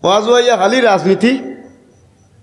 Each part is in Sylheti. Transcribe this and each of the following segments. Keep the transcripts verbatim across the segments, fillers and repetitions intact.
ওয়াজো আইয়া খালি রাজনীতি,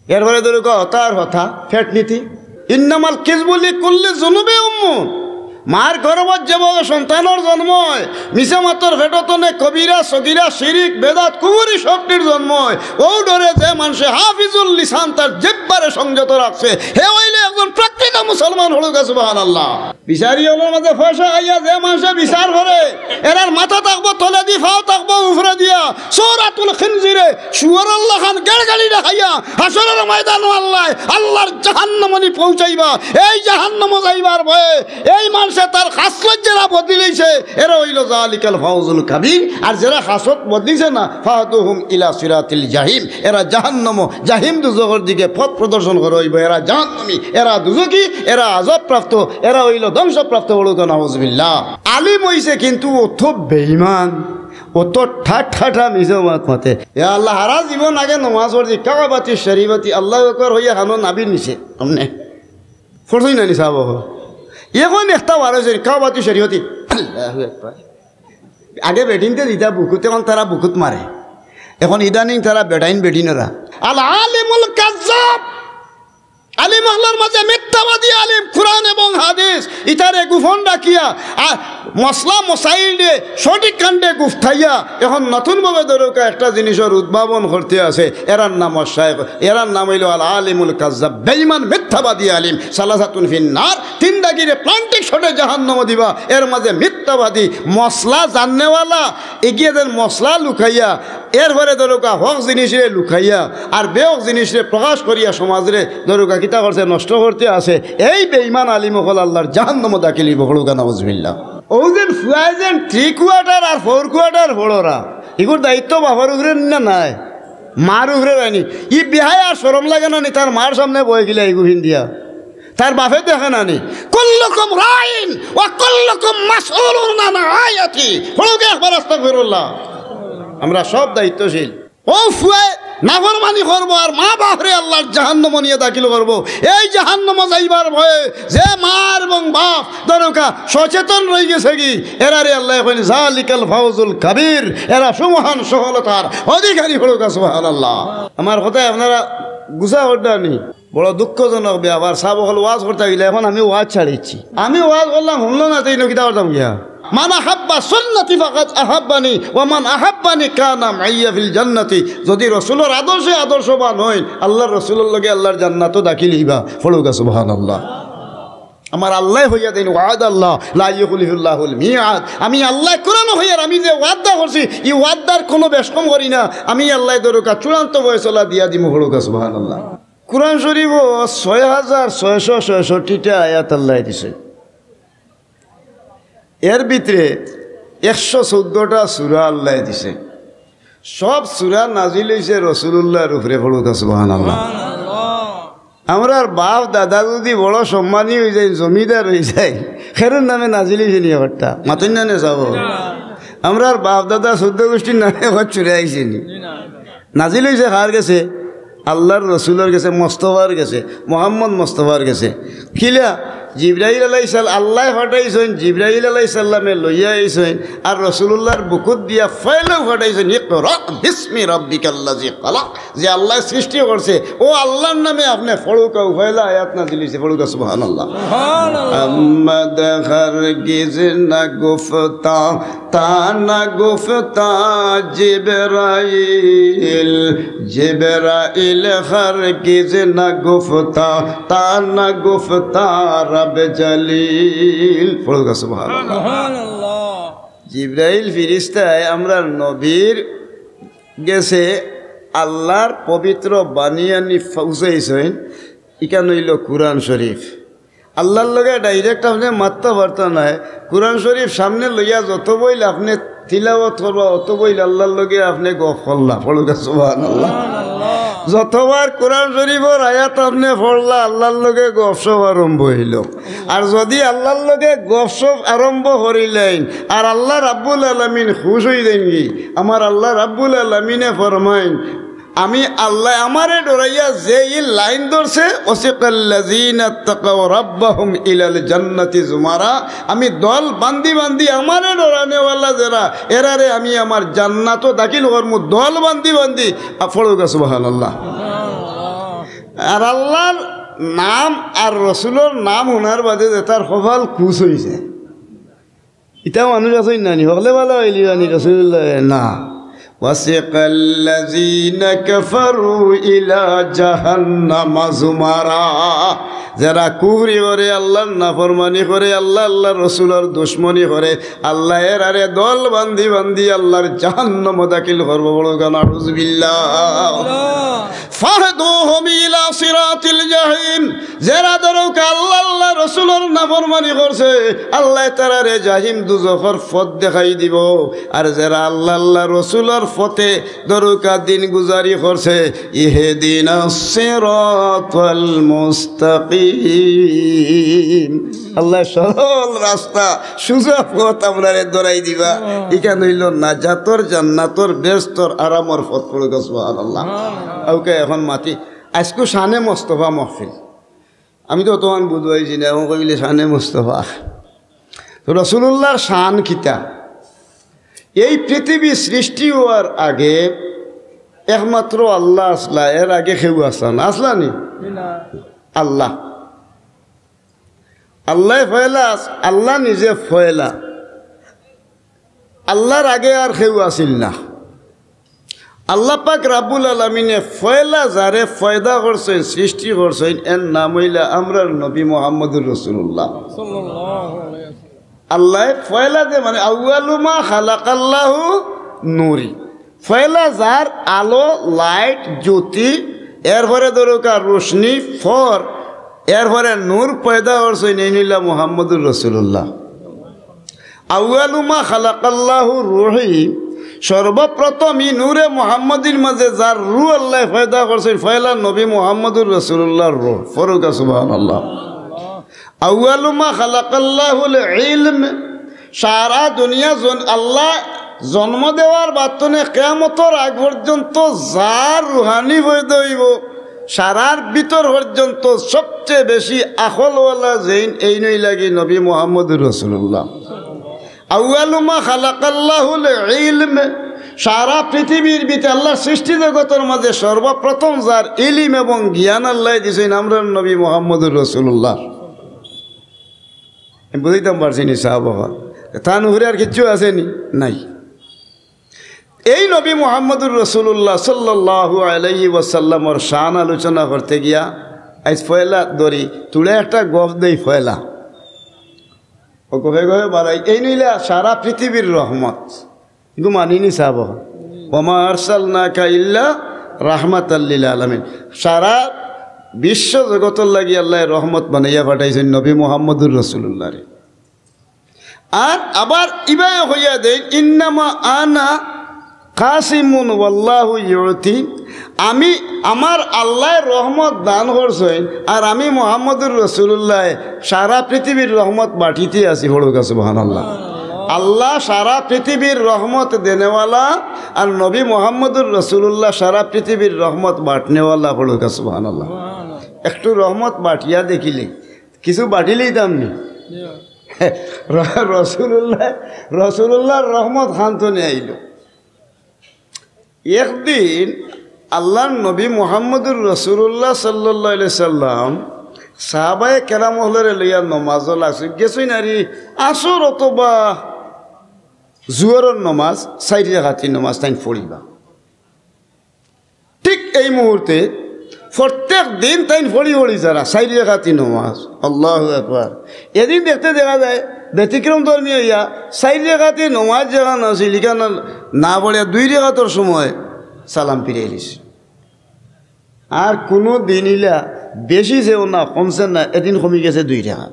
এরপরে ধরুকা হতা আর হতা, ফেট নীতি। ইন্নামাল কিজবু লিকুল্লি জুনুবি উম্মু। মার গর্ভত যেভাবে সন্তানর জন্ম অয়, মিছা মাতর ফেটো তনে কবিরা, সগিরা, শিরিক, বেদাত, কুফুরি সবটির জন্ম অয়। অউ ডরে যে মানষে হাফিজুল লিসান তার জিব্বারে সংযত রাখছে, হে অইলে একজন প্রকৃত মুসলমান, হড়ুকা সুবহানাল্লাহ। বিচারি অকলর মাঝে পয়সা খাইয়া যে মানষে বিচার করে, এরার মাথা থাকবো তলেদি, ফাও থাকবো উপরেদিয়া। সূরাতুল খিনজিরে শুয়োরর লাখান গেড়গেড়ি দেখাইয়া হাশরর ময়দানো আল্লায় আল্লার জাহান্নামো নি পৌঁছাইবা। এই জাহান্নামো যাইবার ভয়ে এই মানষে তার খাসলত যেরা বদলিলাইছে, এরা অইলো যালিকাল ফাউজুল কাবীর। আর যেরা খাসলত বদলিছে না, ফাহদুহুম ইলা সিরাতিল জাহিম, এরা জাহান্নামো, জাহিম দুজখর দিকে পথ প্রদর্শন করা অইবো। এরা জাহান্নামী, এরা দুজখী, এরা আযাবপ্রাপ্ত, এরা অইলো ধ্বংসপ্রাপ্ত। বলুকা নাউজুবিল্লাহ। আলিম অইছে কিন্তু অত বেঈমান, অত ঠাট্টা মিছা মাত মাতে। ইয়া আল্লাহ, হারা জীবন আগে নমাজ পড়ছি, কাবাতি শরীফতি, আল্লাহু আকবার অইয়া হানো নাবি নিছে। আমনে পড়ছইন না নি সাব? এখন একটা বার অইছে, কাবাতি শরীফতি, আল্লাহু আকবার। আগে বেটিনতে দিতা বুকুত, এখন তারা বুকুত মারে। এখন ইদানিং তারা বেটাইন বেটিনরা। আল আলিমুল কাজ্জাব। আলিম অকলর মাঝে মিথ্যাবাদী আলিম, কুরআন এবং হাদিস ইতারে গোপন রাখিয়া, আর মসলা মসাইল দে সঠিক কাণ্ডে গুফতাইয়া, এখন নতুনভাবে ধরুকা একটা জিনিসর উদ্ভাবন করতে আছে। এরার নাম অয় শায়েখ, এরার নাম অইলো আল আলিমুল কাজ্জাব, বেঈমান মিথ্যাবাদী আলিম। সালাসাতুন ফিন নার, তিন দাগিরে প্লান্টিক শটে জাহান্নামো দিবা। এর মাঝে মিথ্যাবাদী, মসলা জাননেওয়ালা, এগিয়ে দেন মসলা লুকাইয়া, এরপরে ধরুকা হক জিনিসরে লুকাইয়া আর বেহক জিনিসরে প্রকাশ করিয়া সমাজরে ধরুকা কিতা করছে, নষ্ট করতে আছে। এই বেঈমান আলিম অকল আল্লার জাহান্নামো দাখিল অইবো। হড়ুকা নাউজুবিল্লাহ। অউ যেন ফুয়ায় যেন থ্রি কোয়ার্টার আর ফোর কোয়ার্টার পড়রা, ইগুর দায়িত্ব বাপর উপরে নি না নাই? মার উপরে নায় নি? ই বেহায়া আর শরম লাগে না নি? তার মার সামনে বইগিলা ইগু ফিন্দিয়া, তার বাপে দেখে না নি? কুল্লুকুম রাইন ওয়া কুল্লুকুম মাসউলুন আন রাইয়াতিহি। হড়ুকা একবার আস্তাগফিরুল্লাহ। আমরা সব দায়িত্বশীল। অউ ফুয়ায় নাফরমানি করবো আর মা বাপরে আল্লার জাহান্নামো নিয়া দাখিল করবো। এই জাহান্নামো যাইবার ভয়ে যে মা এবং বাপ ধরুকা সচেতন রইগেছে গি, এরারে আল্লায় কইন, "যালিকাল ফাউজুল কাবীর", এরা সুমহান সফলতার অধিকারী। হড়ুকা সুবহানাল্লাহ। আমার কথায় আপনারা গুছা কররা নি? বড় দুঃখজনক ব্যাপার, সাব অকল ওয়াজ করতা গিলা, এখন আমি ওয়াজ ছাড়িছি। আমি ওয়াজ করলাম, হুনলো না, তে ইনো কিতা করতাম গিয়া? মান আহাব্বা সুন্নতি ফাকাদ আহাব্বানি, ওয়া মান আহাব্বানি কানা মাইয়া ফিল জান্নাতি। যদি রসুলর আদর্শে আদর্শবান অইন, আল্লার রসুলর লগে আল্লার জান্নাতো দাখিল অইবা। হড়ুকা সুবহানাল্লাহ। আমার আল্লায় কইয়া দেইন, ওয়াদাল্লাহ লা ইউখলিফুল্লাহুল মিআদ। আমি আল্লায় কুরআনো কইয়ার, আমি যে ওয়াদা করছি, ই ওয়াদার কুনু বেশকম করি না। আমি আল্লায় ধরুকা চূড়ান্ত ফয়সালা দিয়া দিমু। হড়ুকা সুবহানাল্লাহ। কুরআন শরীফো ছয় হাজার ছয়শো ছয়ষট্টিটা আয়াত আল্লায় দিছে। এর ভিতরে একশো চৌদ্দটা সূরা আল্লায় দিছে। সব সূরা নাজিল অইছে রসুলুল্লাহর উপরে। হড়ুকা সুবহানাল্লাহ। আমরার বাপ দাদা যদি বড় সম্মানী অইযাইন, জমিদার অইযাইন, হেরার নামে নাজিল অইছে নি একটা? মাতইন না নে সাব? আমরার বাপ দাদা চৌদ্দ গুষ্টির নামে একবার চুরে আইছে নি? নাজিল অইছে কার গেছে? আল্লার রসুলর গেছে, মোস্তফার গেছে, মোহাম্মদ মোস্তফার গেছে। কিলা? জিব্রাইল আলাইহিস সালাম, আল্লায় পাঠাইছইন, জিব্রাইল আলাইহিস সালামে লইয়া আইছইন, আর রসুলুল্লাহর বুকুত দিয়া ফাইলেও পাঠাইছইন, "ইকরা বিসমি রাব্বিকাল্লাযী খালাক।" যে আল্লায় সৃষ্টি করছে, অউ আল্লার নামে আপনে পড়ুকা। পয়লা আয়াত নাজিল অইছে, পড়ুকা সুবহানাল্লাহ। সুবহানাল্লাহ। আহমদ হরগিজ না গুফতা, তা না গুফতা জিবরাইল, জিবরাইল হরগিজ না গুফতা, তা না গুফতা রব জলিল। পড়ুকা সুবহানাল্লাহ। সুবহানাল্লাহ। জিবরাইল ফিরিস্তায় আমরার নবীর গেছে আল্লার পবিত্র বাণী আনি পৌঁছাইছইন। ইখান অইলো কুরআন শরীফ। আল্লার লগে direct আপনে মাততা পারতা নায়। কুরআন শরীফ সামনে লইয়া যত বইল আপনে তিলাওয়াত করবা, অত বইল আল্লার লগে আপনে গফ করলা। পড়ুকা সুবহানাল্লাহ। যতবার কুরআন শরীফর আয়াত আপনে পড়লা, আল্লার লগে গফসফ আরম্ভ অইলো। আর যদি আল্লার লগে গফসফ আরম্ভ করিলাইন, আর আল্লাহ রাব্বুল আলামিন খুশ অইযাইনগি, আমার আল্লাহ রাব্বুল আলামিনে ফরমাইন, আমি আল্লায় আমারে ডরাইয়া যে ই লাইন ধরছে, ওয়াসিকাল্লাযীনা তাকাও রাব্বাহুম ইলাল জান্নাতি যুমারা, আমি দল বান্দি বান্দি আমারে ডরানেওয়ালা যেরা, এরারে আমি আমার জান্নাতো দাখিল করমু, দল বান্দি বান্দি। আ, পড়ুক্কা সুবহানাল্লাহ। আর আল্লার নাম আর রসুলর নাম হুনার বাদে যেতার কপাল কুচ অইছে। ইতা মানুষ আছইন না নি? হকলে ভালা অইলিবা নি রসুলুল্লাহ? না। ওয়াসিকাল্লাযীনা কাফারু ইলা জাহান্নামা যুমারা। যেরা কুফরি করে, আল্লার নাফরমানি করে, আল্লা, আল্লার রসুলর দুশমনি করে, আল্লায় এরারে দল বান্দি বান্দি আল্লার জাহান্নামো দাখিল করবো। পড়ুক্কা নাউজুবিল্লাহ। ফাহদুহুম ইলা সিরাতিল জাহিম। যেরা ধরুক্কা আল্লা, আল্লা রসুলর নাফরমানি করছে, আল্লায় তারারে জাহিম দুজখর পথ দেখাই দিবো। আর যেরা আল্লা, আল্লা রসুলর পথে ধরুক্কা দিন গুজারি করছে, ইহদিনাস সিরাতাল মুস্তাকিম। আল্লায় সরল রাস্তা, সুজা পথ আমরারে ধরাই দিবা। ইখান অইলো নাজাতর, জান্নাতর, বেহেস্তর, আরামর পথ। পড়ুক্কা সুবহানাল্লাহ। অউক্কা অখন মাতি, আইজকু শানে মোস্তফা মহফিল। আমি তো অতখান বুঝাইছি না, অখন কইলে শানে মোস্তফা। তো রসুলুল্লাহর শান কিতা? এই পৃথিবী সৃষ্টি অওয়ার আগে একমাত্র আল্লা আছলা, এর আগে কেউ আছলা না, আছলা নি? আল্লা। আল্লায় পয়লা আছ-, আল্লা নিজে পয়লা। আল্লার আগে আর কেউ আছিল না। আল্লা পাক রাব্বুল আলামিনে পয়লা যারে পয়দা করছইন, সৃষ্টি করছইন, এর নাম অইলা আমরার নবী মুহাম্মদুর রাসূলুল্লাহ। আল্লায় পয়লা যে, মানে, আউয়ালু মা খালাকাল্লাহু নূরি, পয়লা যার আলো, লাইট, জ্যোতি, এরপরে ধরুক্কা রোশনি, ফর, এরপরে নূর পয়দা করছইন, এইন অইলা মুহাম্মদুর রাসূলুল্লাহ। আউয়ালু মা খালাকাল্লাহু রুহি, সর্বপ্রথম ই নূরে মুহাম্মদীর মাঝে যার রুহ আল্লায় পয়দা করছইন, পয়লা নবী মুহাম্মদুর রাসূলুল্লাহর রুহ। পড়ুক্কা সুবহানাল্লাহ। আউয়ালু মা খালাকাল্লাহুল ইলম, সারা দুনিয়া জন-, আল্লায় জন্ম দেওয়ার বাদ থনে কিয়ামতর আগ পর্যন্ত যার রুহানি পয়দা অইবো, সারার ভিতর পর্যন্ত সবচেয়ে বেশি আকলওয়ালা যেইন, এইন অইলা গি নবী মুহাম্মদুর রাসূলুল্লাহ। আউয়ালু মা খালাকাল্লাহুল ইলম, সারা পৃথিবীর ভিতরে আল্লার সৃষ্টি জগতর মাঝে সর্বপ্রথম যার ইলিম এবং জ্ঞান আল্লায় দিছইন আমরার নবী মুহাম্মদুর রাসূলুল্লাহ। আমি বুঝাইতাম পারছি নি সাহাবা অকল? তান উপরে আর কিচ্ছু আছে নি? নাই। এই নবী মুহাম্মদুর রাসূলুল্লাহ সাল্লাল্লাহু আলাইহি ওয়াসাল্লামর শান আলোচনা করতে গিয়া আইজ পয়লা ধরি, তুলে একটা গফ দেই পয়লা। ও গফে গফে বাড়াই, এইন অইলা সারা পৃথিবীর রহমত। ইগু মানি নি সাহাবা? ওয়া মা আরসালনাকা ইল্লা রাহমাতাল লিল আলামিন। সারা বিশ্ব জগতর লাগি আল্লায় রহমত বানাইয়া পাঠাইছইন নবী মুহাম্মদুর রাসূলুল্লাহরে। আর আবার ইবায় কইয়া দেইন, "ইন্নামা আনা কাসিমুন ওয়াল্লাহু ইউতি।" আমি, আমার আল্লায় রহমত দান করছইন, আর আমি মুহাম্মদুর রাসূলুল্লাহ সারা পৃথিবীর রহমত বাটিতে আছি। পড়ুক্কা সুবহানাল্লাহ। আল্লাহ সারা পৃথিবীর রহমত দেনেওয়ালা, আর নবী মুহাম্মদুর রাসূলুল্লাহ সারা পৃথিবীর রহমত বাটনেওয়ালা। পড়ুক্কা সুবহানাল্লাহ। একটু রহমত বাটিয়া দেখিলে কিছু বাটিলেই দাম নি। র-, রসুলুল্লাহ, রসুলুল্লাহর রহমত খান থনে আইলো। একদিন আল্লাহর নবী মুহাম্মদুর রাসূলুল্লাহ সাল্লাল্লাহু আলাইহি সাল্লাম সাহাবায়ে কেরাম অকলরে লইয়া নমাজো লাগছইন, গেছইন আরি আসর অথবা জুহরর নমাজ, চাইর রাকাতি নমাজ তাইন পড়িবা। ঠিক এই মুহূর্তে প্রত্যেক দিন তাইন পড়ি পড়ি যারা চাইর রাকাতি নমাজ, আল্লাহু আকবার। এদিন দেখতে দেখা যায় ব্যতিক্রম ধর্মী অইয়া চাইর রাকাতি নমাজ যেখান আছিল, ইখান না পড়িয়া দুই রাকাতর সময় সালাম ফিরাই দিছে। আর কুনু দিন ইলা বেশি যেও না, কমছে না, এদিন কমি গেছে দুই রাকাত।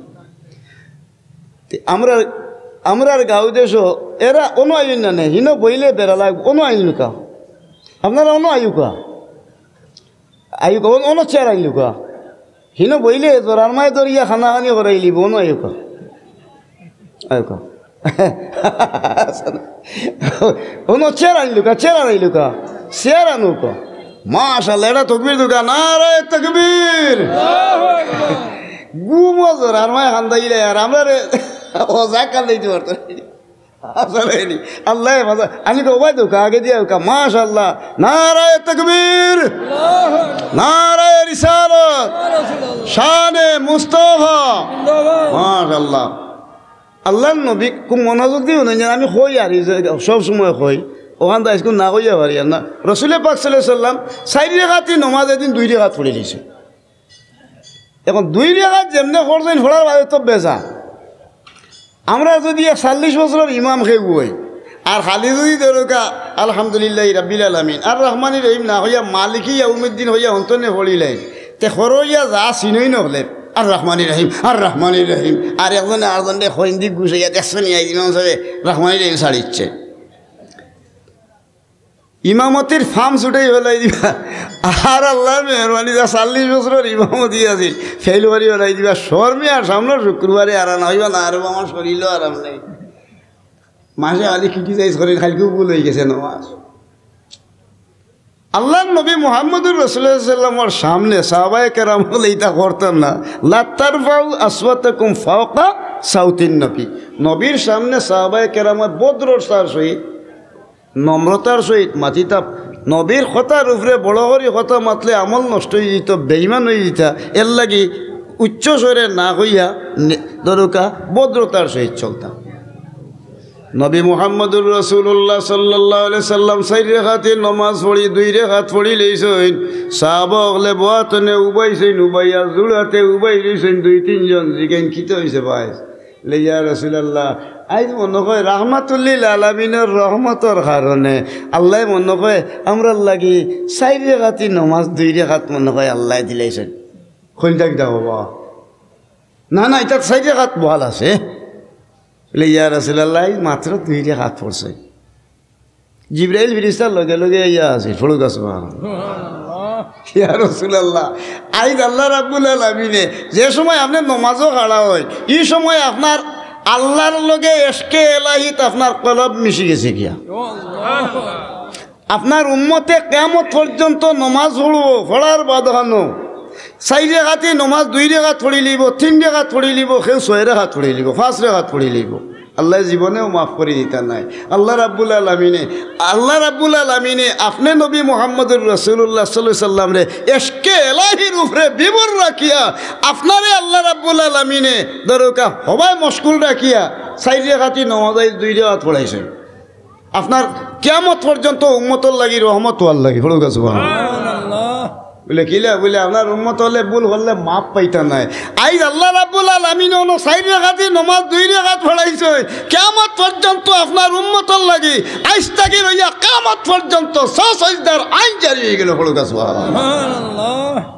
তে আমরা, আমরার গাঁও দেশো এরা অনো আইন না নে, হিনো বইলে বেড়া লাগবো, অনো আইন লুকা। আপনারা অনো আইউকা। আইউকা, অন-, অনো চেয়ার আইন লুকা। হিনো বইলে জোরার মায় দরিয়া খানা খানি করাই লিব, অনো আইউকা। আইউকা। অনো চেয়ার আইন লুকা, চেয়ার আইন লুকা। চেয়ার আনুকা। মাশাআল্লাহ, এটা তকবীর দরকার, নারায়ে তাকবীর। ঘুমো জোর, আর মায় কান্দাইলে আর আমরারে অজা কান্দাইতে পারতো না। আসলে নি, আল্লাহ হেফাজত। আমি তো ওবায় দোকা আগে দিয়া দোকা, মাশাআল্লাহ, নারায়ে তাকবীর, নারায়ে রিসালাত, শানে মুস্তাফা, মাশাআল্লাহ। আল্লাহর নবী খুব মনোযোগ দিয়া হুনইন, আমি কই আর এই যে সব সময় কই, অখান তো আইজকু না কইয়া পারি আর না। রসুলে পাক সাল্লাল্লাহু আলাইহি ওয়াসাল্লাম চাইর রেকাতি নমাজ এদিন দুই রেকাত পড়ি দিছে। এখন দুই রেকাত যেমনে পড়ছইন, পড়ার বাদে তো বেজা। আমরা যদি এক চল্লিশ বছরর ইমাম কেউ অই, আর খালি যদি ধরউক্কা আলহামদুলিল্লাহি রাব্বিল আলামিন আর রহমানির রহিম না কইয়া মালিকি ইয়াউমিদ্দিন কইয়া হন্তনে পড়িলাইন, তে করইয়া যা চিনইন অকলে আর রহমানির রহিম, আর রহমানির রহিম, আর একজনে আরজনরে কইন দি গুছাইয়া দেখছনি আইজ ইমাম সাবে রহমানির রহিম ছাড়িচ্ছে। ইমামতির ফার্ম ছুটাই ফেলাই দিবা। আর আল্লাহর মেহেরবানি, যা চল্লিশ বছরর ইমামতি আছিল, ফেইল করি ফেলাই দিবা। শরমে আর সামনের শুক্রবারে আর না অইবা না, আর আমার শরীরও আরাম নাই। মাসে খালি criticize করেন, কালকেও ভুল অই গেছে নমাজ। আল্লাহর নবী মুহাম্মদুর রাসূলুল্লাহ সাল্লাল্লাহু আলাইহি ওয়াসাল্লামর সামনে সাহাবায়ে কেরাম অকলে ইতা করতা না। লা তারফাউ আসওয়াতাকুম ফাওকা সাউতিন নবী। নবীর সামনে সাহাবায়ে কেরামর ভদ্রতার সহিত, নম্রতার সহিত মাতিতা। নবীর কথার উপরে বড় করি কথা মাতলে আমল নষ্ট অই যিত, বেঈমান অই যিতা। এর লাগি উচ্চ স্বরে না কইয়া নে-, ধরউক্কা ভদ্রতার সহিত চলতা। নবী মুহাম্মদুর রাসূলুল্লাহ সাল্লাল্লাহু আলাইহি সাল্লাম চাইর রেকাতি নমাজ পড়ি দুই রেকাত পড়ি লইছইন। সাহাবা অকলে বওয়াতনে উবাইছইন, উবাইয়া জুড়াতে উবাই রইছইন দুই তিনজন। জিগাইন, "কিতা অইছে ভাই?" বলে, "ইয়া রাসূলুল্লাহ, আইজ মনো কয় রাহমাতুল্লিল আলামিনর রহমতর কারণে আল্লায় মনো কয় আমরার লাগি চাইর রেকাতি নমাজ দুই রেকাত মনো কয় আল্লায় দিলাইছইন।" কইন, "তা কিতা বাবা?" "না, না, ইতা চাইর রেকাত বহাল আছে।" বলে, "ইয়া রাসূলুল্লাহ, আইজ মাত্র দুই রেকাত পড়ছে।" জিব্রাইল ফিরিস্তার লগে লগে আইয়া আছে, পড়ুক্কা সুবহানাল্লাহ। ইয়া রাসূলুল্লাহ, আইজ আল্লাহ রাব্বুল আলামিনে যে সময় আপনে নমাজো খাড়া অইন, ই সময় আপনার আল্লাহর লগে এশকে এলাহিত আপনার কলব মিশি গেছে গিয়া। আপনার উম্মতে কিয়ামত পর্যন্ত নমাজ পড়বো, পড়ার বাদ খানো চাইর রেকাতি নমাজ দুই রেকাত পড়ি লইবো, তিন রেকাত পড়ি লইবো, কেউ ছয় রেকাত পড়ি লইবো, পাঁচ রেকাত পড়ি লইবো। আল্লায় জীবনেও মাফ করি দিতা নায়। আল্লাহ রাব্বুল আলামিনে, আল্লাহ রাব্বুল আলামিনে আপনে নবী মুহাম্মদুর রাসূলুল্লাহ সাল্লাল্লাহু আলাইহি সাল্লামরে এশকে এলাহির উপরে বিভোর রাখিয়া আপনারে আল্লাহ রাব্বুল আলামিনে ধরউক্কা হবায় মশগুল রাখিয়া চাইর রেকাতি নমাজ আইজ দুই রেকাত পড়াইছইন। আপনার কিয়ামত পর্যন্ত উম্মতর লাগি রহমত অওয়ার লাগি। পড়ুক্কা সুবহানাল্লাহ। বলে, "কিলা?" বলে, "আপনার উম্মত অকলে ভুল করলে মাফ পাইতা নায়।" আইজ আল্লাহ রাব্বুল আলামিনে অনো চাইর রেকাতি নমাজ দুই রেকাত পড়াইছইন, কিয়ামত পর্যন্ত আপনার উম্মতর লাগি আইজ থাকি লইয়া কিয়ামত পর্যন্ত সজদার আইন জারি অই গেল। পড়ুক্কা সুবহানাল্লাহ। সুবহানাল্লাহ।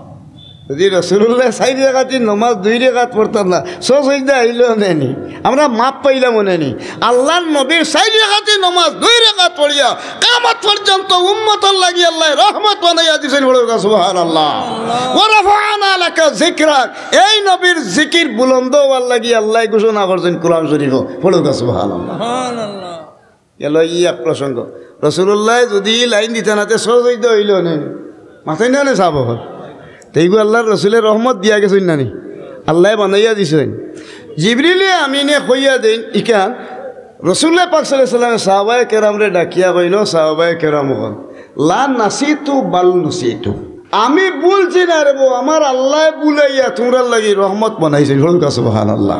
যদি রাসূলুল্লায় চাইর রেকাতি নমাজ দুই রেকাত পড়তা না, সজদা আইলো নে নি? আমরা মাফ পাইলাম নে নি? আল্লাহর নবীর চাইর রেকাতি নমাজ দুই রেকাত পড়িয়া কিয়ামত পর্যন্ত উম্মতর লাগি আল্লায় রহমত বানাইয়া দিছইন। পড়ুক্কা সুবহানাল্লাহ। ওয়া রাফা'না লাকা যিকরাক, এই নবীর জিকির বুলন্দ অওয়ার লাগি আল্লায় ঘোষণা করছইন কোরআন শরীফো। পড়ুক্কা সুবহানাল্লাহ। সুবহানাল্লাহ। গেল ই এক প্রসঙ্গ। রাসূলুল্লায় যদি লাইন দিতা না, তে সজদা অইলো নে নি? মাতইন না নে সাব অকল। তে ইগু আল্লাহর রসুলে রহমত দিয়া গেছইন না নি? আল্লায় বানাইয়া দিছইন। জিবরিলে আমিনে কইয়া দেইন, ইখান রাসূলুল্লাহ পাক সাল্লাল্লাহু আলাইহি ওয়াসাল্লামে সাহাবায়ে কেরামরে ডাকিয়া কইন, "সাহাবায়ে কেরাম অকল, লা নাসিতু বাল নুসিতু।" আমি ভুলছি না রে বো, আমার আল্লায় ভুলাইয়া তুমরার লাগি রহমত বানাইছইন। পড়ুক্কা সুবহানাল্লাহ।